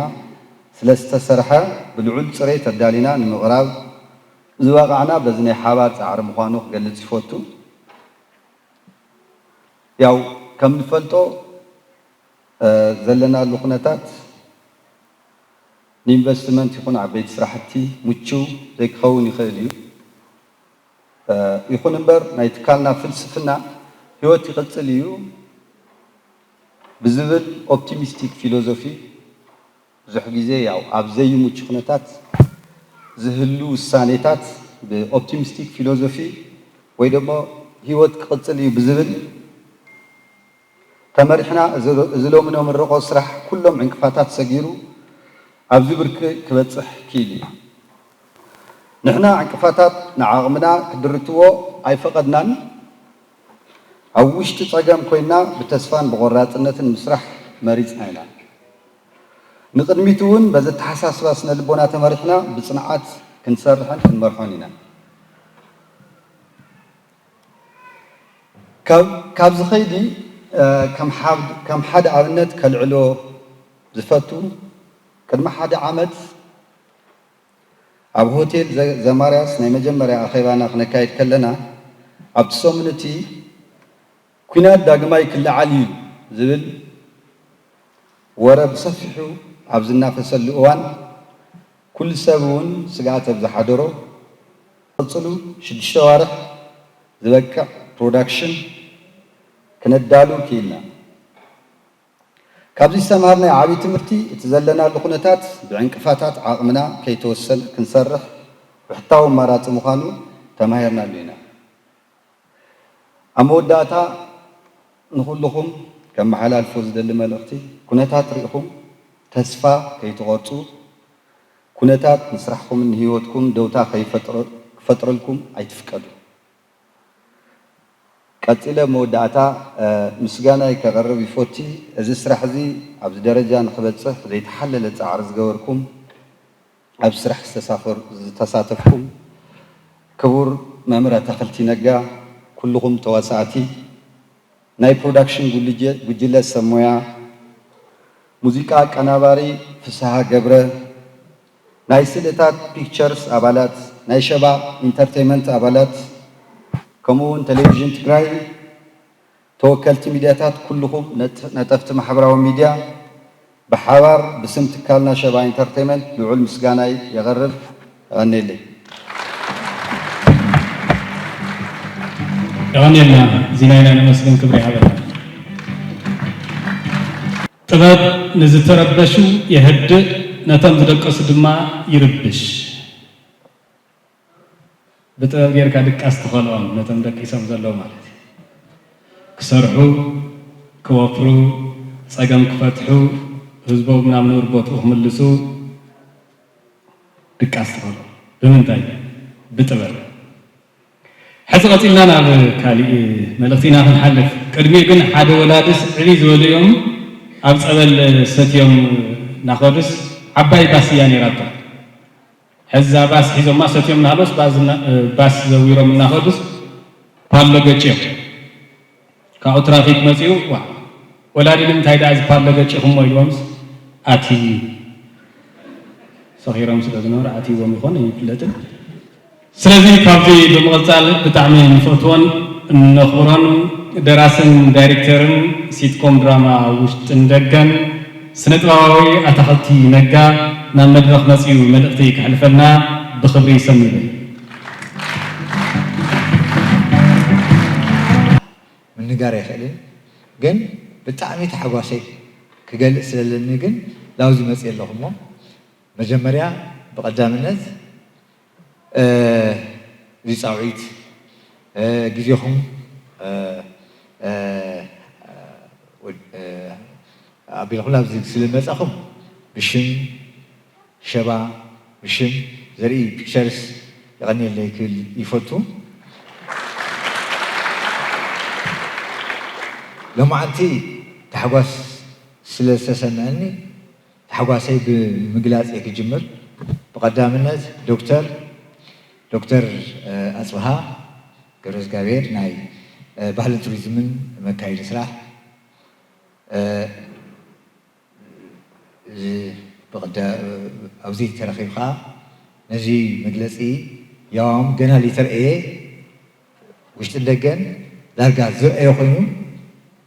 ስለ ዝተሰርሐ ብልዑል ፅሬት ኣዳሊና ንምቕራብ ዝበቓዕና በዚ ናይ ሓባር ፃዕሪ ምዃኑ ክገልፅ ይፈቱ። ያው ከም ንፈልጦ ዘለናሉ ኩነታት ንኢንቨስትመንት ይኹን ዓበይቲ ስራሕቲ ምቹው ዘይክኸውን ይኽእል እዩ። ይኹን እምበር ናይ ትካልና ፍልስፍና ህይወት ይቕፅል እዩ ብዝብል ኦፕቲሚስቲክ ፊሎዞፊ ብዙሕ ግዜ ያው ኣብ ዘይምቹ ኩነታት ዝህሉ ውሳኔታት ብኦፕቲሚስቲክ ፊሎዞፊ ወይ ደሞ ህይወት ክቕፅል እዩ ብዝብል ተመሪሕና እዚ ሎሚ ነምርቆ ስራሕ ኩሎም ዕንቅፋታት ሰጊሩ ኣብዚ ብርኪ ክበፅሕ ክኢሉ እዩ። ንሕና ዕንቅፋታት ንዓቕምና ክድርትዎ ኣይፈቐድናን። ኣብ ውሽጢ ፀገም ኮይና ብተስፋን ብቆራፅነትን ምስራሕ መሪፅና ኢና። ንቕድሚት እውን በዚ ኣተሓሳስባ ስነ ልቦና ተመሪሕና ብፅንዓት ክንሰርሕን ክንመርሖን ኢና። ካብዚ ከይዲ ከም ሓደ ኣብነት ከልዕሎ ዝፈቱ፣ ቅድሚ ሓደ ዓመት ኣብ ሆቴል ዘማርያስ ናይ መጀመርያ ኣኼባና ክነካይድ ከለና ኣብቲ ሰሙን እቲ ኲናት ዳግማይ ክለዓል እዩ ዝብል ወረ ብሰፊሑ ኣብ ዝናፈሰሉ እዋን ኩሉ ሰብ እውን ስግኣት ኣብ ዝሓደሮ ዝቕፅሉ ሽዱሽተ ኣዋርሕ ዝበቅዕ ፕሮዳክሽን ክነዳሉ ክኢልና። ካብዚ ዝተምሃርናዮ ዓብዪ ትምህርቲ እቲ ዘለናሉ ኩነታት ብዕንቅፋታት ዓቕምና ከይተወሰን ክንሰርሕ ብሕታዊ ኣማራፂ ምዃኑ ተማሂርናሉ ኢና። ኣብ መወዳእታ ንኹልኹም ከመሓላልፎ ዝደሊ መልእኽቲ፣ ኩነታት ርኢኹም ተስፋ ከይትቖርጹ፣ ኩነታት ንስራሕኹምን ንህይወትኩም ደውታ ከይፈጥረ-፣ ክፈጥረልኩም ኣይትፍቀዱ። ቀጺለ ኣብ መወዳእታ፣ እ፣ ምስጋናይ ከቕርብ ይፎቲ። እዚ ስራሕ እዚ ኣብዚ ደረጃ ንኽበጽሕ ዘይተሓለለ ጻዕሪ ዝገበርኩም፣ ኣብ ስራሕ ዝተሳፈር-፣ ዝተሳተፍኩም፣ ክቡር መምህር ኣታኽልቲ ነጋ፣ ኩልኹም ተዋሳእቲ፣ ናይ ፕሮዳክሽን ጉልጀ-፣ ጉጅለ ሰብ ሞያ፣ ሙዚቃ ኣቀናባሪ ፍስሃ ገብረ፣ ናይ ስእልታት ፒክቸርስ ኣባላት፣ ናይ ሸባ ኢንተርቴይመንት ኣባላት፣ ከምኡ እውን ቴሌቪዥን ትግራይ፣ ተወከልቲ ሚድያታት፣ ኩልኹም ነት-፣ ነጠፍቲ ማሕበራዊ ሚድያ፣ ብሓባር ብስም ትካልና ሸባ ኢንተርቴይመንት ልዑል ምስጋናይ የቕርብ። የቐንየለይ። የቐንየልና። ዚናይና ነመስግን፣ ክብሪ ይሃበልና። ጥበብ ንዝተረበሹ የህድእ፣ ነቶም ዝደቀሱ ድማ ይርብሽ። ብጥበብ ጌርካ ድቃስ ትኸልኦም፣ ነቶም ደቂሶም ዘለዉ ማለት እዩ። ክሰርሑ፣ ክወፍሩ፣ ጸገም ክፈትሑ፣ ህዝቦም ናብ ንቡር ቦትኡ ክምልሱ ድቃስ ትኸልኦም። ብምንታይ? ብጥበብ። ሕዚ ቀጺልና ናብ ካሊእ መልእኽቲ ኢና ክንሓልፍ። ቅድሚኡ ግን ሓደ ወላድስ ዕብይ ዝበሉ እዮም፣ ኣብ ጸበል ሰትዮም እናኸዱስ ዓባይ ባስ እያ ነይራቶም። ሕዚ እዛ ባስ ሒዞማ ሰትዮም እናሃለውስ ባስ እና-፣ ባስ ዘዊሮም እናኸዱስ ፓሎ ገጭዮም። ካብኡ ትራፊክ መጺኡ፣ ዋ፣ ወላዲ ንምንታይ ደኣ እዚ ፓሎ ገጭኹሞ ኢልዎምስ ኣትዩ። ሰኺሮም ስለ ዝነበሩ ኣትይዎም ይኾን ኣይፍለጥን። ስለዚ ካብዚ ብምቕጻል ብጣዕሚ ንፈትዎን ነኽብሮን ደራስን ዳይሬክተርን ሲትኮም ድራማ ውሽጥን ደገን ስነ ጥበባዊ ኣታኸልቲ ነጋ ናብ መድረኽ መጺኡ መልእኽቲ ከሕልፈልና ብኽብሪ ይሰምብል። ምንጋር ኣይኽእልን፣ ግን ብጣዕሚ ታሕጓሰይ ክገልጽ ስለለኒ ግን ላውዚ መጽየ ኣለኹ እሞ መጀመርያ ብቐዳምነት እ፣ እዚ ጻውዒት እ፣ ግዜኹም እ፣ እ፣ ወድ-፣ እ፣ ኣቢልኩም ኣብዚ ስለመጻኹም ብሽም ሸባ ብሽም ዘርኢ ፒክቸርስ የቐንየለይ ክብል ይፈቱ። ሎማዓንቲ ታሕጓስ ስለ ዝተሰምዐኒ ታሕጓሰይ ብምግላጽ እየ ክጅምር። ብቐዳምነት ዶክተር ዶክተር ኣጽብሃ ገብረእዝጋብሔር ናይ ባህልን ቱሪዝምን መካየዲ ስራሕ ኣብዚ ተረኺብካ ነዚ መግለጺ ያዋም ገና ሊተር ኤ ውሽጥን ደገን ዳርጋ ዝረኣዮ ኮይኑ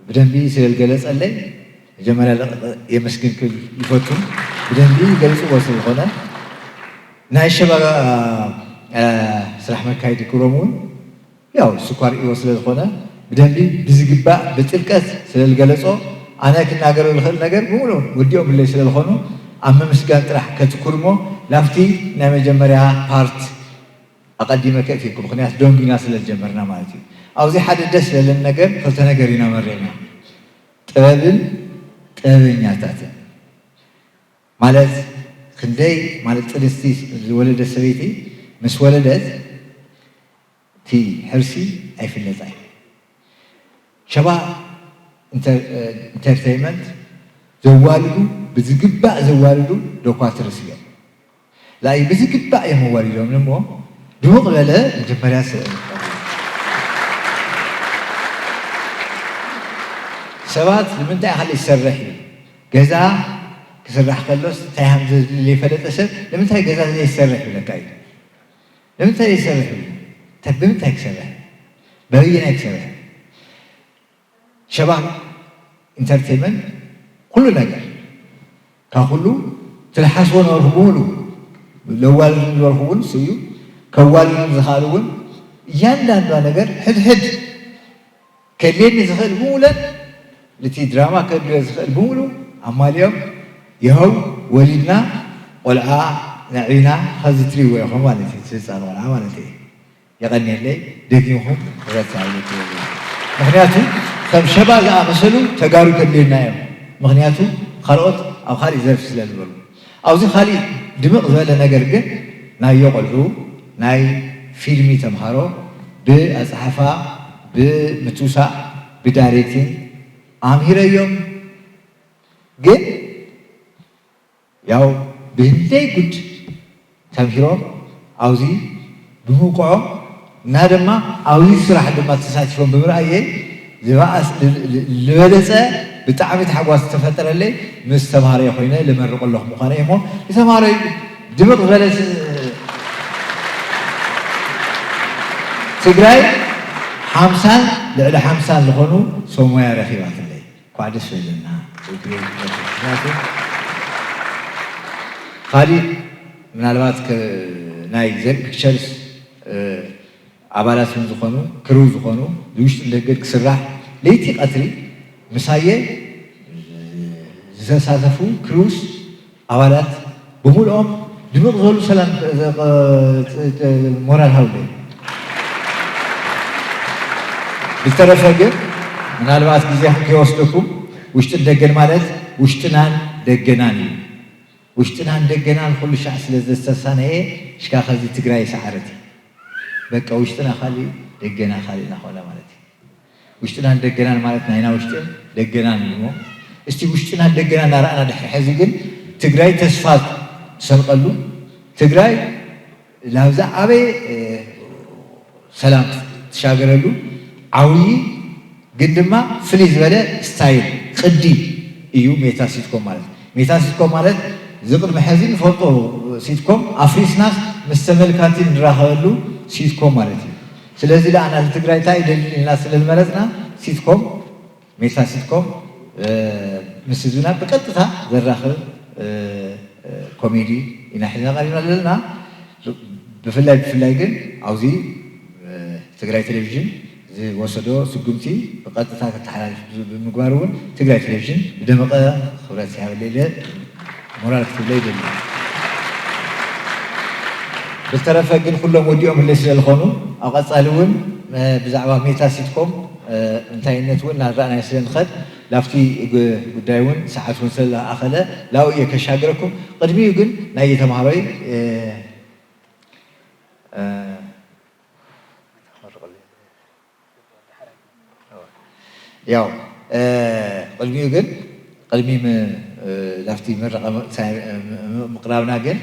ብደንቢ ስለዝገለጸለይ መጀመርያ የመስግን ክብል ይፈቱ። ብደንቢ ገሊጽዎ ስለዝኾነ ናይ ሸባ ስራሕ መካየዲ ክብሮም እውን ያው ስኳር ኢዎ ስለዝኾነ ብደንቢ ብዝግባእ ብጥልቀት ስለዝገለጾ ኣነ ክናገሮ ዝኽእል ነገር ብምሉእ ወዲኦምለይ ስለዝኾኑ ኣብ ምምስጋን ጥራሕ ከትኩር እሞ ናብቲ ናይ መጀመርያ ፓርት ኣቐዲመ ከእትየኩም፣ ምኽንያት ደንጊና ስለ ዝጀመርና ማለት እዩ። ኣብዚ ሓደ ደስ ዘለን ነገር ክልተ ነገር ኢና መሪቕና፣ ጥበብን ጥበበኛታትን ማለት ክንደይ ማለት ጥንስቲ ዝወለደት ሰበይቲ ምስ ወለደት እቲ ሕርሲ ኣይፍለጣ እዩ። ሸባ ኢንተርቴይመንት ዘዋልዱ ብዝግባእ ዘዋልዱ ዶኳትርስ እዮም። ላኢ ብዝግባእ እዮም ኣዋሊዶም እሞ ድሙቕ በለ መጀመርያ ስእሊ ሰባት ንምንታይ ኢኻ ዘይትሰርሕ እዩ ገዛ ክስራሕ ከሎስ እንታይ ሃም ዘይፈለጠ ሰብ ንምንታይ ገዛ ዘይሰርሕ ይብለካ እዩ ንምንታይ ዘይሰርሕ እዩ ብምንታይ ክሰርሕ በበየናይ ክሰርሕ ሸባ ኢንተርቴይመንት ኩሉ ነገር ካብ ኩሉ ትልሓስዎ ነበርኩ ብምሉ ለዋልድ ዝበርኩ እውን ስዩ ከዋልድ ዝኽኣሉ እውን እያንዳንዷ ነገር ሕድሕድ ከድልየኒ ዝኽእል ብምሉን ነቲ ድራማ ከድልዮ ዝኽእል ብምሉ ኣማሊኦም ይኸው ወሊድና ቆልዓ ነዕቢና ኸዚ ትሪእዎ ኢኹም ማለት እዩ ትህፃን ቆልዓ ማለት እዩ የቐንየለይ ደጊምኹም ረሳ ምክንያቱ ከም ሸባ ዝኣመሰሉ ተጋሩ ከድልየና እዮም። ምኽንያቱ ካልኦት ኣብ ካሊእ ዘርፊ ስለ ዝበሉ። ኣብዚ ካሊእ ድምቕ ዝበለ ነገር ግን ናይ ቆልዑ ናይ ፊልሚ ተምሃሮ ብኣፀሓሕፋ፣ ብምትውሳእ፣ ብዳይሬክቲንግ ኣምሂረዮም። ግን ያው ብህንደይ ጉድ ተምሂሮም ኣብዚ ብምውቅዖም እና ድማ ኣብዚ ስራሕ ድማ ተሳቲፎም ብምርኣየይ ዝበኣስ ዝበለፀ ብጣዕሚ ታሕጓስ ዝተፈጠረለይ ምስ ተምሃሮይ ኮይነ ልመርቆ ኣለኹ ምዃነ እሞ ንተምሃሮይ ድምቕ ዝበለ ትግራይ ሓምሳን ልዕሊ ሓምሳን ዝኾኑ ሰሞያ ረኺባትለይ። እኳዕ ደስ በለና። ምክንያቱ ካሊእ ምናልባት ከ- ናይ ዘን ፒክቸርስ ኣባላት እውን ዝኾኑ ክርው ዝኾኑ ውሽጥን ደገን ክስራሕ ለይቲ ቀትሪ ምሳየ ዝተሳተፉ ክርውስ ኣባላት ብምልኦም ድምቕ ዝበሉ ሰላም ሞራል ሃብለይ። ብዝተረፈ ግን ምናልባት ግዜኹም ከይወስደኩም ውሽጥን ደገን ማለት ውሽጥናን ደገናን እዩ። ውሽጥናን ደገናን ኩሉ ሻዕ ስለ ዘስተሳነየ ሽካ ከዚ ትግራይ ሰዓረት እዩ። በቃ ውሽጥና ካሊእ ደገና ካሊእ እናኾነ ማለት እዩ። ውሽጥናን ደገናን ማለት ናይና ውሽጥን ደገናን እዩ እሞ እስቲ ውሽጥናን ደገናን እናረኣና ድሕሪ ሕዚ ግን ትግራይ ተስፋ ትሰንቀሉ ትግራይ ላብዛ ዓበየ ሰላም ትሻገረሉ ዓብዪ ግን ድማ ፍልይ ዝበለ ስታይል ቅዲ እዩ ሜታ ሲትኮም ማለት። ሜታ ሲትኮም ማለት እዚ ቅድሚ ሕዚ ንፈልጦ ሲትኮም ኣፍሪስናስ ምስ ተመልካቲ ንራኸበሉ ሲትኮም ማለት እዩ። ስለዚ ለኣና ትግራይ እንታይ ደሊ ኢልና ስለ ዝመረፅና ሲትኮም ሜታ ሲትኮም ምስ ህዝብና ብቀጥታ ዘራኽብ ኮሜዲ ኢና ሒዝና ቀሪብና ዘለና። ብፍላይ ብፍላይ ግን ኣብዚ ትግራይ ቴሌቪዥን ዝወሰዶ ስጉምቲ ብቐጥታ ከተሓላልፍ ብምግባር እውን ትግራይ ቴሌቪዥን ዝደመቐ ክብረት ይሃበለይ ኢለ ሞራል ክትብለ ይደሊ። ብዝተረፈ ግን ኩሎም ወዲኦምለይ ስለ ዝኾኑ ኣብ ቀፃሊ እውን ብዛዕባ ሜታ ሲትኮም እንታይነት እውን እናረኣናዮ ስለ ንኸድ ላብቲ ጉዳይ እውን ሰዓት እውን ስለ ኣኸለ ላው እየ ከሻግረኩም። ቅድሚኡ ግን ናይ ተምሃሮይ ያው ቅድሚኡ ግን ቅድሚ ላፍቲ ምርቃ ምቅራብና ግን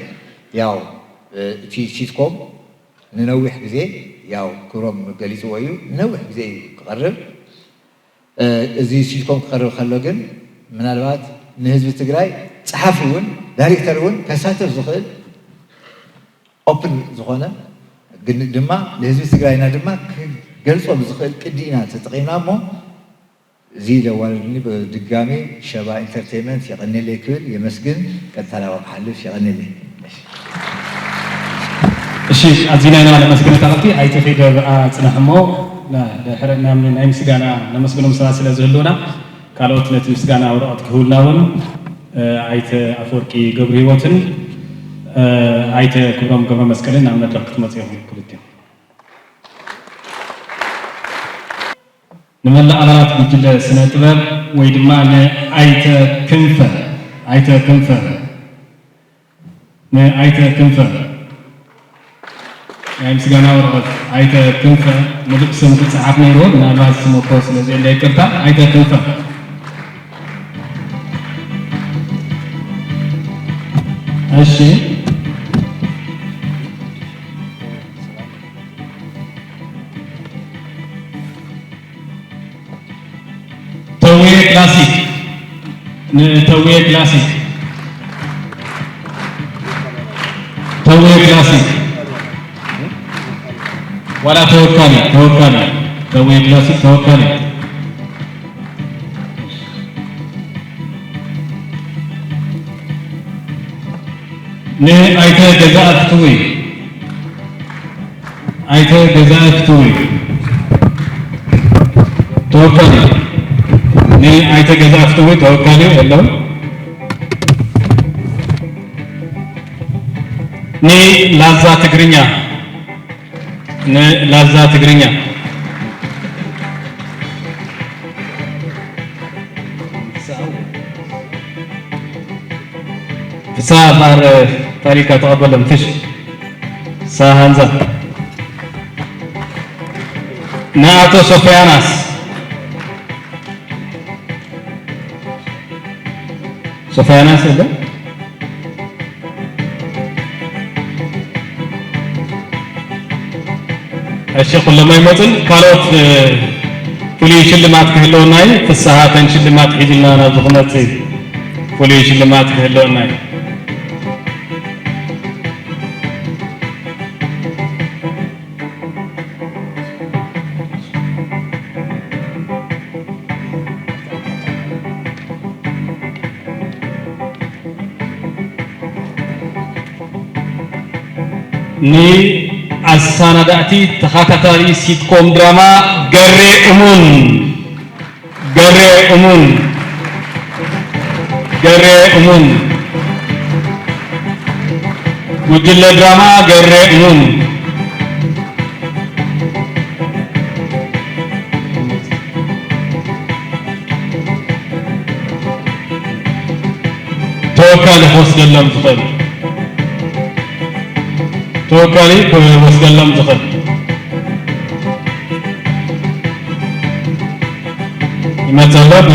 ያው እቲ ሲትኮም ንነዊሕ ግዜ ያው ክብሮም ገሊፅዎ እዩ። ንነዊሕ ግዜ እዩ ክቐርብ። እዚ ሲትኮም ክቐርብ ከሎ ግን ምናልባት ንህዝቢ ትግራይ ፀሓፊ እውን ዳይሬክተር እውን ከሳተፍ ዝኽእል ኦፕን ዝኾነ ግን ድማ ንህዝቢ ትግራይና ድማ ክገልፆ ብዝኽእል ቅዲ ኢና ተጠቒምና እሞ እዚ ለዋልድኒ ብድጋሜ ሸባ ኢንተርቴይንመንት የቐንየለይ ክብል የመስግን። ቀጥታ ናብኣ ክሓልፍ የቐንየለይ። እሺ ኣዚና ኢና ነመስግነካ። ኣብቲ ኣይተ ፌደር ኣጽናሕ እሞ ድሕሪ ናይ ምስጋና ነመስግኖም ሰባት ስለ ዝህልውና ካልኦት ነቲ ምስጋና ወረቐት ክህቡልና እውን ኣይተ ኣፈወርቂ ገብረሂወትን ኣይተ ክብሮም ገብረመስቀልን ናብ መድረኽ ክትመፁ ኢኹም ክልቲኦም። ንመላእ ኣባላት ጉጅለ ስነ ጥበብ ወይ ድማ ንኣይተ ክንፈ ኣይተ ክንፈ ንኣይተ ክንፈ ናይ ምስጋና ወረቐት ኣይተ ክንፈ ምሉእ ስም ክፀሓፍ ነይርዎ ምናልባት ስም እኮ ስለ ዘየለ ይቅርታ ኣይተ ክንፈ እሺ ተውየ ክላሲክ ንተውየ ክላሲክ ተውየ ክላሲክ ዋላ ተወካሊ ተወካሊ ተውየ ክላሲክ ተወካሊ ንኣይተ ገዛእ ፍትዊ ኣይተ ገዛኢ ፍትዊ ተወካሊ ንኣይተ ገዛኢ ፍትዊ ተወካሊ የለው። ንላዛ ትግርኛ ንላዛ ትግርኛ ንሳ እምበኣር ታሪካ ተቐበሎም። ፍሽ ንሳ ሃንዛ ንኣቶ ሶፍያናስ ሶፍያናስ የለ። እሺ፣ ኩሎም ኣይመፁን። ካልኦት ፍሉይ ሽልማት ክህልወና እዩ። ፍስሃ ተን ሽልማት ሒዙልና ናብዚ ክመፅእ እዩ። ፍሉይ ሽልማት ክህልወና እዩ። ንኣሰናዳእቲ ተኸታታሊ ሲትኮም ድራማ ገሬ እሙን፣ ገሬ እሙን፣ ገሬ እሙን፣ ጉጅለ ድራማ ገሬ እሙን። ተወካሊ ክወስደሎም ዝኽእል፣ ተወካሊ ክወስደሎም ዝኽእል ይመጽእ ኣሎ።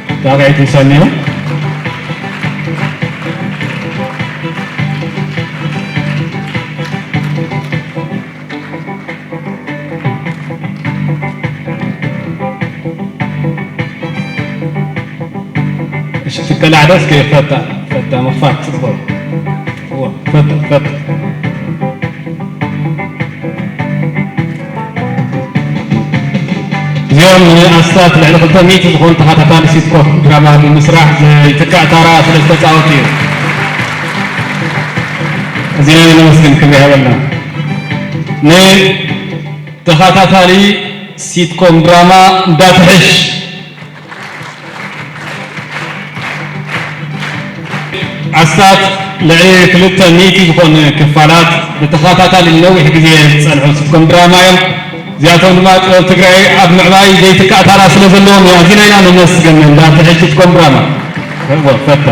ብጣቕዒት ንሰንዮ። እሺ፣ ትከላዕ ዶ? እስከ ፈታ፣ ፈታ ምኽፋት ጽቡቕ። እዎ፣ ፈታ፣ ፈታ። እዚኦም ንኣስታት ልዕሊ ክልተ ሚእቲ ዝኾኑ ተኸታታሊ ሲትኮም ድራማ ብምስራሕ ዘይትካእ ታራ ስለ ዝተጻወቱ እዮም። ኣዚና ነመስግን፣ ክብሪ ይሃበልና። ን ተኸታታሊ ሲትኮም ድራማ እንዳትሕሽ ኣስታት ልዕሊ ክልተ ሚእቲ ዝኾኑ ክፋላት ብተኸታታሊ ነዊሕ ግዜ ዝጸንሑ ሲትኮም ድራማ እዮም። እዚኣቶም ድማ ጥበብ ትግራይ ኣብ ምዕባይ ዘይትካእ ታራ ስለ ዘለዎም እዩ። ኣዚና ኢና ነመስግን እንዳትሕሽ ሲትኮም ድራማ። እወ፣ ፈታ።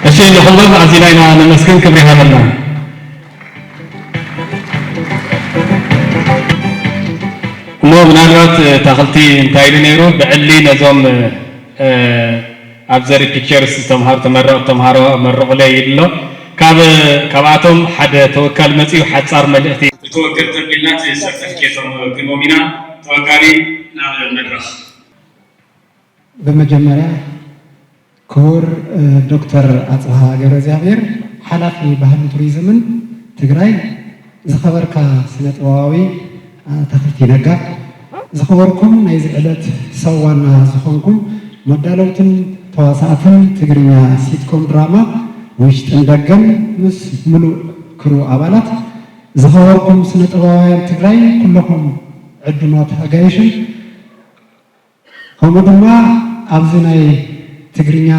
እሺ፣ ንኹሎም ኣዚና ኢና ነመስግን፣ ክብሪ ይሃበልና። እሞ ምናልባት፣ እ፣ ታኽልቲ እንታይ ኢሉ ነይሩ? ብዕሊ ነዞም፣ እ፣ ኣብ ዘሪ ፒክቸርስ ዝተምሃሩ ተመረቕቲ ተምሃሮ መርቑለይ ኢሉ ኣሎ። ካብ፣ ካብኣቶም ሓደ ተወካሊ መፂኡ ሓፃር መልእኽቲ። እቲ ወከል ተቢልና እቲ ሰርተፊኬቶም ክንቦም ኢና። ተወካሊ ናብ መድረኽ። ብመጀመርያ ክቡር፣ እ፣ ዶክተር ኣጽብሃ ገብረእግዚኣብሔር፣ ሓላፊ ባህልን ቱሪዝምን ትግራይ፣ ዝኸበርካ ስነ ጥበባዊ ኣታኽልቲ ነጋ፣ ዝኸበርኩም ናይዚ ዕለት ሰብ ዋና ዝኾንኩም መዳለውትን ተዋሳእትን ትግርኛ ሲትኮም ድራማ ውሽጥን ደገን ምስ ምሉእ ክሩ ኣባላት፣ ዝኸበርኩም ስነ ጥበባውያን ትግራይ ኩለኹም ዕዱማት ኣጋይሽን፣ ከምኡ ድማ ኣብዚ ናይ ትግርኛ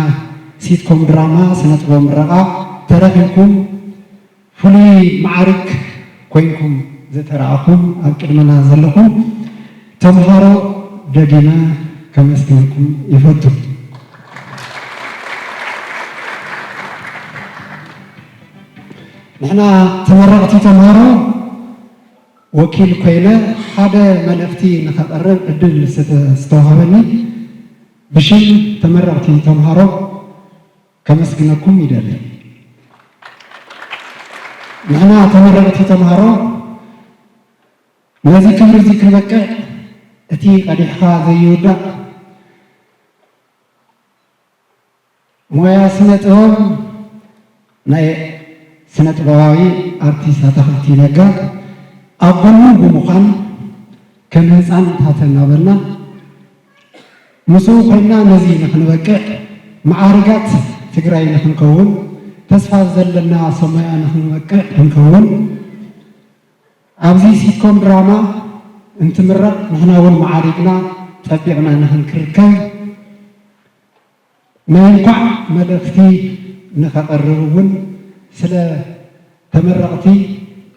ሲትኮም ድራማ ስነ ጥበብ ምረቓ ተረኺብኩም ፍሉይ መዓርግ ኮይንኩም ዝተረኣኹም ኣብ ቅድመና ዘለኹም ተምሃሮ ደጊመ ከመስግነኩም ይፈቱ። ንሕና ተመረቕቲ ተምሃሮ ወኪል ኮይነ ሓደ መልእኽቲ ንኸቕርብ ዕድል ስተ-፣ ዝተዋህበኒ ብሽም ተመረቕቲ ተምሃሮ ከመስግነኩም ይደሊ። ንሕና ተመረቕቲ ተምሃሮ ነዚ ክብሪ እዚ ክንበቅዕ እቲ ቀዲሕኻ ዘይውዳእ ሞያ ስነ ጥበብ ናይ ስነ ጥበባዊ ኣርቲስት ኣታኽልቲ ነጋ ኣብ ጎኑ ብምዃን ከም ህፃን ታተ እናበልና ምስኡ ኮይንና ነዚ ንክንበቅዕ መዓርጋት ትግራይ ንክንከውን ተስፋ ዘለና ሰሞያ ንክንበቅዕ ክንከውን ኣብዚ ሲትኮም ድራማ እንትምረቕ ንሕና እውን መዓሪግና ጠቢቕና ንክንክርከብ ናይ እንኳዕ መልእኽቲ ንኸቐርብ እውን ስለ ተመረቕቲ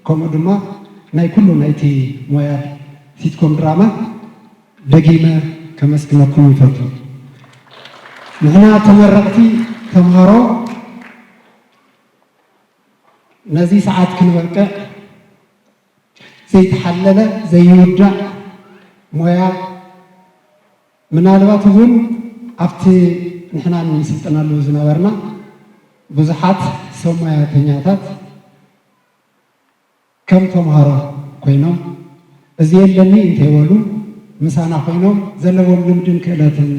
ከምኡ ድማ ናይ ኩሉ ናይቲ ሞያ ሲትኮም ድራማ ደጊመ ከመስግነኩም ይፈቱ። ንሕና ተመረቕቲ ተምሃሮ ነዚ ሰዓት ክንበቅዕ ዘይተሓለለ ዘይውዳእ ሞያ፣ ምናልባት እውን ኣብቲ ንሕና ንስልጠነሉ ዝነበርና ብዙሓት ሰብ ሞያተኛታት ከም ተምሃሮ ኮይኖም፣ እዚ የለኒ እንተይበሉ፣ ምሳና ኮይኖም ዘለዎም ልምድን ክእለትን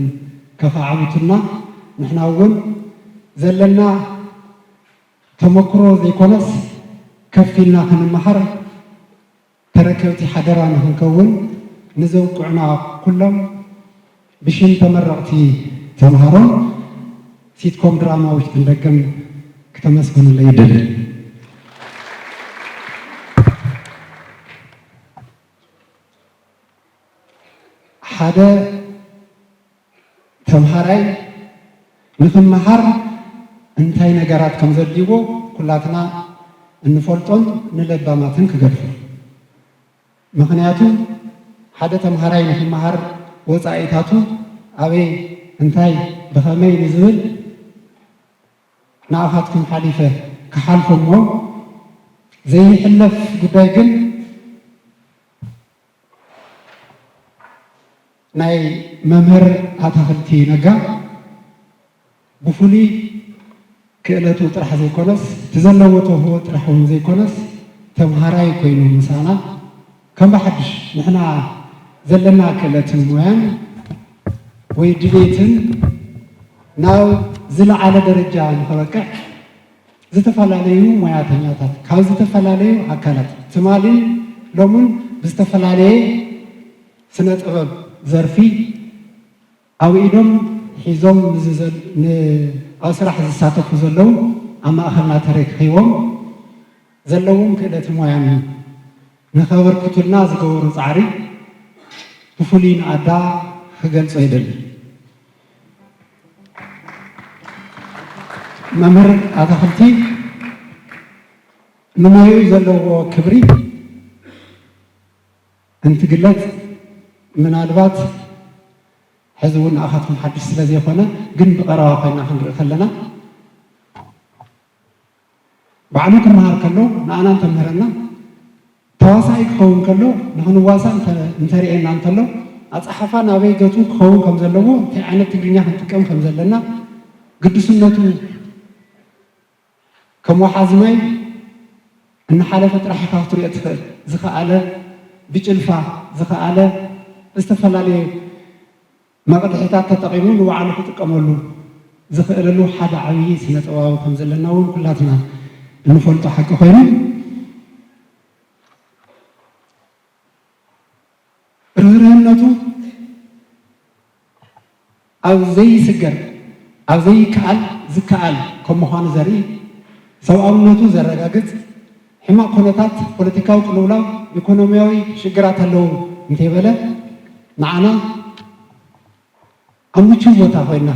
ከኻዕብቱልና፣ ንሕና እውን ዘለና ተመክሮ ዘይኮነስ፣ ከፍ ኢልና ክንመሃር ተረከብቲ ሓደራ ንኽንከውን ንዘብቅዑና ኩሎም ብሽም ተመረቕቲ ተምሃሮን ሲትኮም ድራማ ውሽጥን ደገን ክተመስግኑለይ ይደሊ። ሓደ ተምሃራይ ንኽመሃር እንታይ ነገራት ከም ዘድልይዎ ኩላትና እንፈልጦን ንለባማትን ክገድፎ። ምኽንያቱ ሓደ ተምሃራይ ንኽመሃር ወጻኢታቱ ኣበይ፣ እንታይ፣ ብኸመይ ንዝብል ንኣኻትኩም ሓሊፈ ክሓልፎ እሞ ዘይሕለፍ ጉዳይ ግን ናይ መምህር ኣታኽልቲ ነጋ ብፍሉይ ክእለቱ ጥራሕ ዘይኮነስ፣ እቲ ዘለዎ ተውህቦ ጥራሕ እውን ዘይኮነስ፣ ተምሃራይ ኮይኑ ምሳና ከም ብሓድሽ ንሕና ዘለና ክእለትን ሞያን ወይ ድሌትን ናብ ዝለዓለ ደረጃ ንኸበቅዕ ዝተፈላለዩ ሞያተኛታት ካብ ዝተፈላለዩ ኣካላት ትማልን ሎምን ብዝተፈላለየ ስነ ጥበብ ዘርፊ ኣብ ኢዶም ሒዞም ንዝዘል-፣ ን-፣ ኣብ ስራሕ ዝሳተፉ ዘለዉ ኣብ ማእኸልና ተረኪቦም ዘለዎም ክእለት ሞያን ንኸበርክቱልና ዝገበሩ ጻዕሪ ብፍሉይ ንኣዳ ክገልጾ ይደሊ። መምህር ኣታኽልቲ ንሞይኡ ዘለዎ ክብሪ እንትግለጽ፣ ምናልባት ሕዚ እውን ንኣኻትኩም ሓድሽ ስለ ዘይኮነ፣ ግን ብቐረባ ኮይና ክንርኢ ከለና፣ ባዕሉ ክመሃር ከሎ ንኣና እንተምህረና፣ ተዋሳኢ ክኸውን ከሎ ንኽንዋሳእ እንተ-፣ እንተርእየና እንተሎ፣ ኣጸሓሕፋ ናበይ ገጹ ክኸውን ከም ዘለዎ፣ እንታይ ዓይነት ትግርኛ ክንጥቀም ከም ዘለና፣ ግዱስነቱ ከም ወሓዚ ማይ እናሓለፈ ጥራሕ ኢኻ ክትሪኦ ትኽእል። ዝኸኣለ ብጭልፋ፣ ዝኸኣለ ዝተፈላለየ መቕድሕታት ተጠቒሙ ንባዕሉ ክጥቀመሉ ዝኽእለሉ ሓደ ዓብዪ ስነ ጥበባዊ ከም ዘለና እውን ኩላትና እንፈልጦ ሓቂ ኮይኑ፣ ርህርህነቱ ኣብ ዘይስገር፣ ኣብ ዘይከኣል ዝከኣል ከም ምዃኑ ዘርኢ፣ ሰብኣውነቱ ዘረጋግጽ፣ ሕማቕ ኩነታት ፖለቲካዊ ቅልውላው፣ ኢኮኖሚያዊ ሽግራት ኣለዉ እንተይበለ፣ ንዓና ኣብ ምቹው ቦታ ኮይና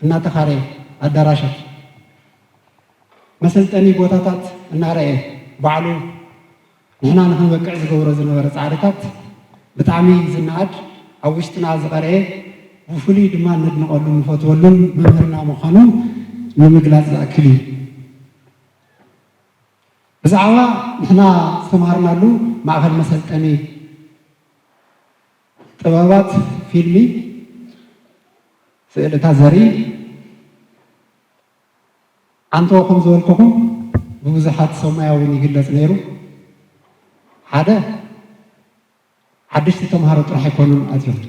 እናተኻረየ፣ ኣዳራሻት፣ መሰልጠኒ ቦታታት እናረኣየ፣ ባዕሉ ንሕና ንኽንበቅዕ ዝገብሮ ዝነበረ ጻዕርታት ብጣዕሚ ዝነኣድ፣ ኣብ ውሽጥና ዝቐረየ፣ ብፍሉይ ድማ ነድንቐሉን ንፈትወሉን መምህርና ምዃኑ ንምግላጽ ዝኣክል እዩ። ብዛዕባ ንሕና ዝተምሃርናሉ ማእኸል መሰልጠኒ ጥበባት ፊልሚ፣ ስእልታት ዘርኢ፣ ኣንተዎ ከም ዝበልኩኹም ብብዙሓት ሰብ ሞያ እውን ይግለጽ ነይሩ። ሓደ፣ ሓደሽቲ ተምሃሮ ጥራሕ ኣይኮኑን ኣትዮም።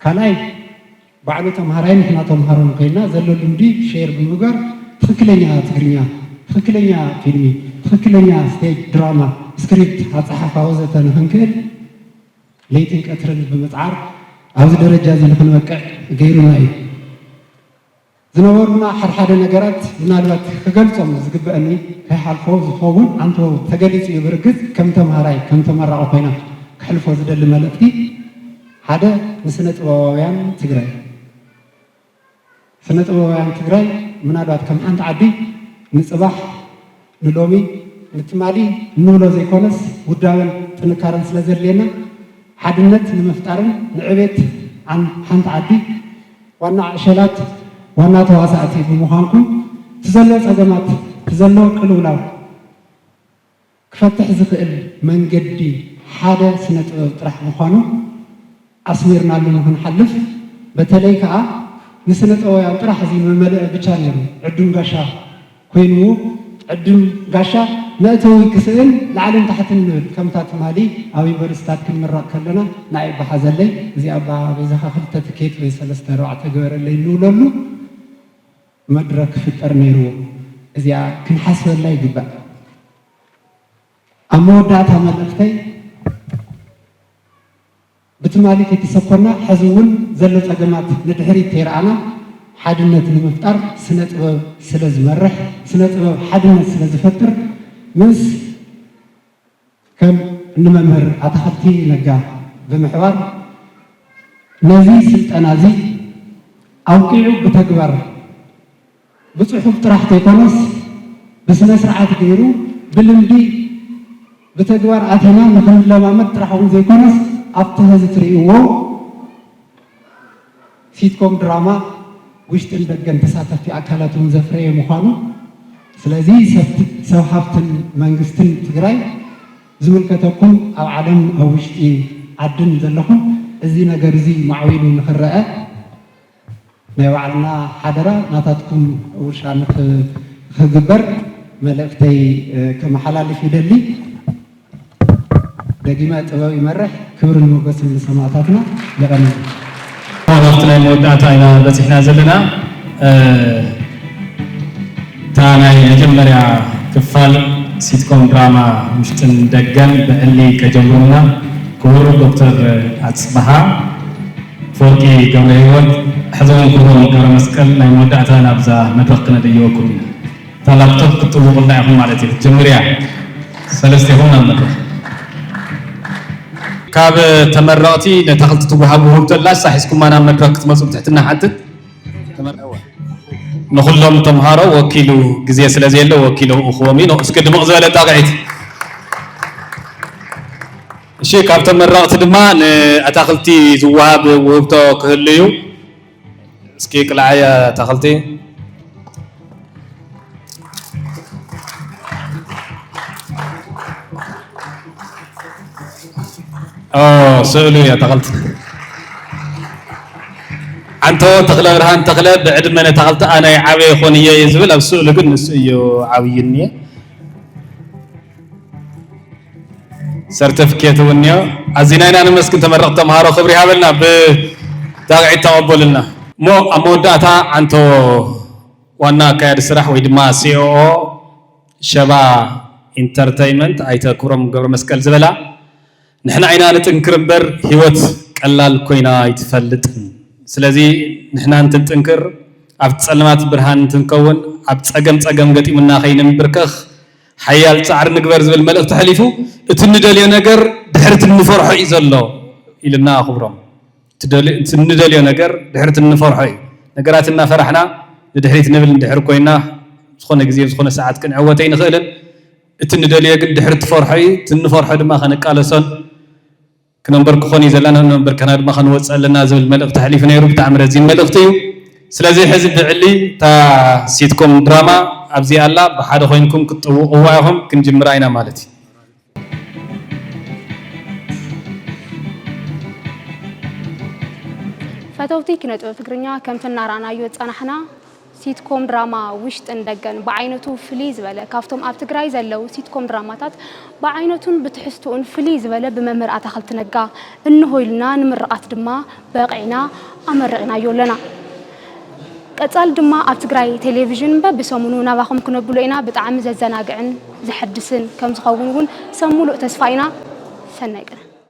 ካልኣይ፣ ባዕሉ ተምሃራይ ንሕና ተምሃሮን ኮይና ዘሎ ልምዲ ሼር ብምግባር ትኽክለኛ ትግርኛ፣ ትኽክለኛ ፊልሚ፣ ትኽክለኛ ስቴጅ ድራማ፣ ስክሪፕት፣ ኣጸሓሕፋ ወዘተ ንኽንክእል ለይትን ቀትርን ብምጽዓር ኣብዚ ደረጃ እዚ ንኽንበቅዕ ገይሩና እዩ። ዝነበሩና ሓድሓደ ነገራት ምናልባት ክገልጾም ዝግበአኒ ከይሓልፎ ዝኸውን ኣንቶ ተገሊጹ እዩ። ብርግጽ ከም ተምሃራይ፣ ከም ተመራቒ ኮይና ክሕልፎ ዝደሊ መልእኽቲ ሓደ ንስነ ጥበባውያን ትግራይ። ስነ ጥበባውያን ትግራይ ምናልባት ከም ሓንቲ ዓዲ ንጽባሕ፣ ንሎሚ፣ ንትማሊ እንብሎ ዘይኮነስ ውዳበን ጥንካረን ስለ ዘድልየና ሓድነት ንምፍጣርን ንዕቤት ዓን-፣ ሓንቲ ዓዲ ዋና ዕሸላት፣ ዋና ተዋሳእቲ ብምዃንኩም፣ እቲ ዘሎ ጸገማት፣ እቲ ዘሎ ቅልውላው ክፈትሕ ዝኽእል መንገዲ ሓደ ስነ ጥበብ ጥራሕ ምዃኑ ኣስሚርናሉ ንኽንሓልፍ፣ በተለይ ከኣ ንስነ ጥበባውያን ጥራሕ እዚ መመልእ ብቻ ነይሩ። ዕዱም ጋሻ ኮይንዎ፣ ዕዱም ጋሻ መእተዊ ክስእን ላዕልን ታሕትን ንብል። ከምታ ትማሊ ኣብ ዩኒቨርሲታት ክንምረቕ ከለና ንዓይ ይበሓዘለይ፣ እዚ ኣባ በይዛኻ ክልተ ትኬት ወይ ሰለስተ ኣርባዕተ ግበረለይ እንብለሉ መድረኽ ክፍጠር ነይርዎ። እዚኣ ክንሓስበላ ይግባእ። ኣብ መወዳእታ መልእኽተይ፣ ብትማሊ ከይተሰኮርና፣ ሕዚ እውን ዘሎ ጸገማት ንድሕሪት ከይረኣና፣ ሓድነት ንምፍጣር ስነ ጥበብ ስለ ዝመርሕ፣ ስነ ጥበብ ሓድነት ስለ ዝፈጥር፣ ምስ ከም እንመምህር ኣታኽልቲ ነጋ ብምሕባር፣ ነዚ ስልጠና እዚ ኣብቂዑ ብተግባር ብጽሑፍ ጥራሕ ዘይኮነስ፣ ብስነ ስርዓት ገይሩ፣ ብልምዲ፣ ብተግባር ኣቲና ንኽንለማመድ ጥራሕ እውን ዘይኮነስ፣ ኣብቲ ሐዚ ትርእይዎ ሲትኮም ድራማ ውሽጥን ደገን ተሳተፍቲ ኣካላት እውን ዘፍረየ ምዃኑ፣ ስለዚ ሰብ፣ ሰብ ሃፍትን መንግስትን ትግራይ ዝምልከተኩም ኣብ ዓለም ኣብ ውሽጢ ዓድን ዘለኹም፣ እዚ ነገር እዚ ማዕቢሉ ንኽረአ ናይ ባዕልና ሓደራ ናታትኩም ውርሻ ንኽ-፣ ንኽግበር መልእኽተይ፣ እ፣ ከመሓላልፍ ይደሊ። ደጊመ ጥበብ ይመርሕ፣ ክብርን ሞገስን ንሰማእታትና። የቐንየልና። ኣብቲ ናይ መወዳእታ ኢና በፂሕና ዘለና። እ፣ እታ ናይ መጀመርያ ክፋል ሲትኮም ድራማ ውሽጥን ደገን ብዕሊ ከጀምሩና ክቡር ዶክተር ኣፅብሃ ኣፈወርቂ ገብረ ህይወት፣ ሕዚ እውን ክቡሮም ገብረ መስቀል ናይ መወዳእታ ናብዛ መድረኽ ክነደይበኩም ኢና። እታ ላፕቶፕ ክትጥውቑልና ኢኹም ማለት እዩ። ክትጅምር እያ። ሰለስቴኹም ናብ መድረኽ። ካብ ተመረቕቲ ነታ ክልቲ ትወሃብ ውህብቶ ኣላ፣ እሳ ሒዝኩማ ናብ መድረኽ ክትመፁ ብትሕትና ሓትት። ንኹሎም ተምሃሮ ወኪሉ፣ ግዜ ስለ ዘየለ ወኪሉ ክእኽቦም እዩ። እስኪ ድምቕ ዝበለ ጣቕዒት። እሺ፣ ካብ ተመረቕቲ ድማ ንኣታኽልቲ ዝወሃብ ውህብቶ ክህሉ እዩ። እስኪ ቅልዓያ ኣታኽልቲ። ኦ፣ ስእሉ እዩ ኣታኽልቲ። ዓንቶ ተኽለ ብርሃን ተኽለ ብዕድመ ነታኽልቲ ኣነ ዓበየ ይኾን እየ እዩ ዝብል፣ ኣብ ስእሉ ግን ንሱ እዩ ዓብዪ እኒአ። ሰርተፍኬት እውን እኒኦ። ኣዚና ኢና ነመስግን ተመረቕቲ ተምሃሮ፣ ክብሪ ይሃበልና፣ ብጣቕዒት ተቐበሉልና። እሞ ኣብ መወዳእታ ዓንቶ ዋና ኣካያዲ ስራሕ ወይ ድማ ሲኦኦ ሸባ ኢንተርተይመንት ኣይተ ክብሮም ገብረ መስቀል ዝበላ፣ ንሕና ኢና ንጥንክር እምበር ህይወት ቀላል ኮይና ኣይትፈልጥን። ስለዚ ንሕና እንትንጥንክር፣ ኣብቲ ጸልማት ብርሃን እንትንከውን፣ ኣብ ጸገም ጸገም ገጢሙና ከይንንብርከኽ ሓያል ጻዕሪ ንግበር ዝብል መልእኽቲ ኣሕሊፉ፣ እቲ ንደልዮ ነገር ድሕሪ እቲ እንፈርሖ እዩ ዘሎ ኢሉና ክብሮም። እቲ ደል-፣ እቲ ንደልዮ ነገር ድሕሪ እቲ እንፈርሖ እዩ። ነገራት እናፈራሕና ንድሕሪት ንብል እንድሕር ኮይና፣ ዝኾነ ግዜ፣ ዝኾነ ሰዓት ክንዕወት ኣይንኽእልን። እቲ ንደልዮ ግን ድሕሪ እቲ ፈርሖ እዩ። እቲ እንፈርሖ ድማ ከነቃለሶን ክነንበር ክኾን እዩ ዘለና፣ ነንበርከና ድማ ከንወፅእ ኣለና ዝብል መልእኽቲ ኣሕሊፉ ነይሩ። ብጣዕሚ ረዚን መልእኽቲ እዩ። ስለዚ ሕዚ ብዕሊ እታ ሲትኮም ድራማ ኣብዚ ኣላ፣ ብሓደ ኮይንኩም ክትጥውቕዋ ኢኹም። ክንጅምራ ኢና ማለት እዩ። ፈተውቲ ኪነ ጥበብ ትግርኛ፣ ከምቲ እናረኣናዮ ዝጸናሕና፣ ሲትኮም ድራማ ውሽጥን ደገን ብዓይነቱ ፍልይ ዝበለ፣ ካብቶም ኣብ ትግራይ ዘለዉ ሲትኮም ድራማታት ብዓይነቱን ብትሕዝትኡን ፍልይ ዝበለ፣ ብመምህር ኣታኽልቲ ነጋ እንሆ ኢልና ንምርቓት ድማ በቒዕና ኣመሪቕናዮ ኣለና። ቀጻሊ ድማ ኣብ ትግራይ ቴሌቪዥን በብሰሙኑ ናባኹም ክነብሎ ኢና። ብጣዕሚ ዘዘናግዕን ዘሐድስን ከም ዝኸውን እውን ሰብ ሙሉእ ተስፋ ኢና። ሰናይ ቅነ።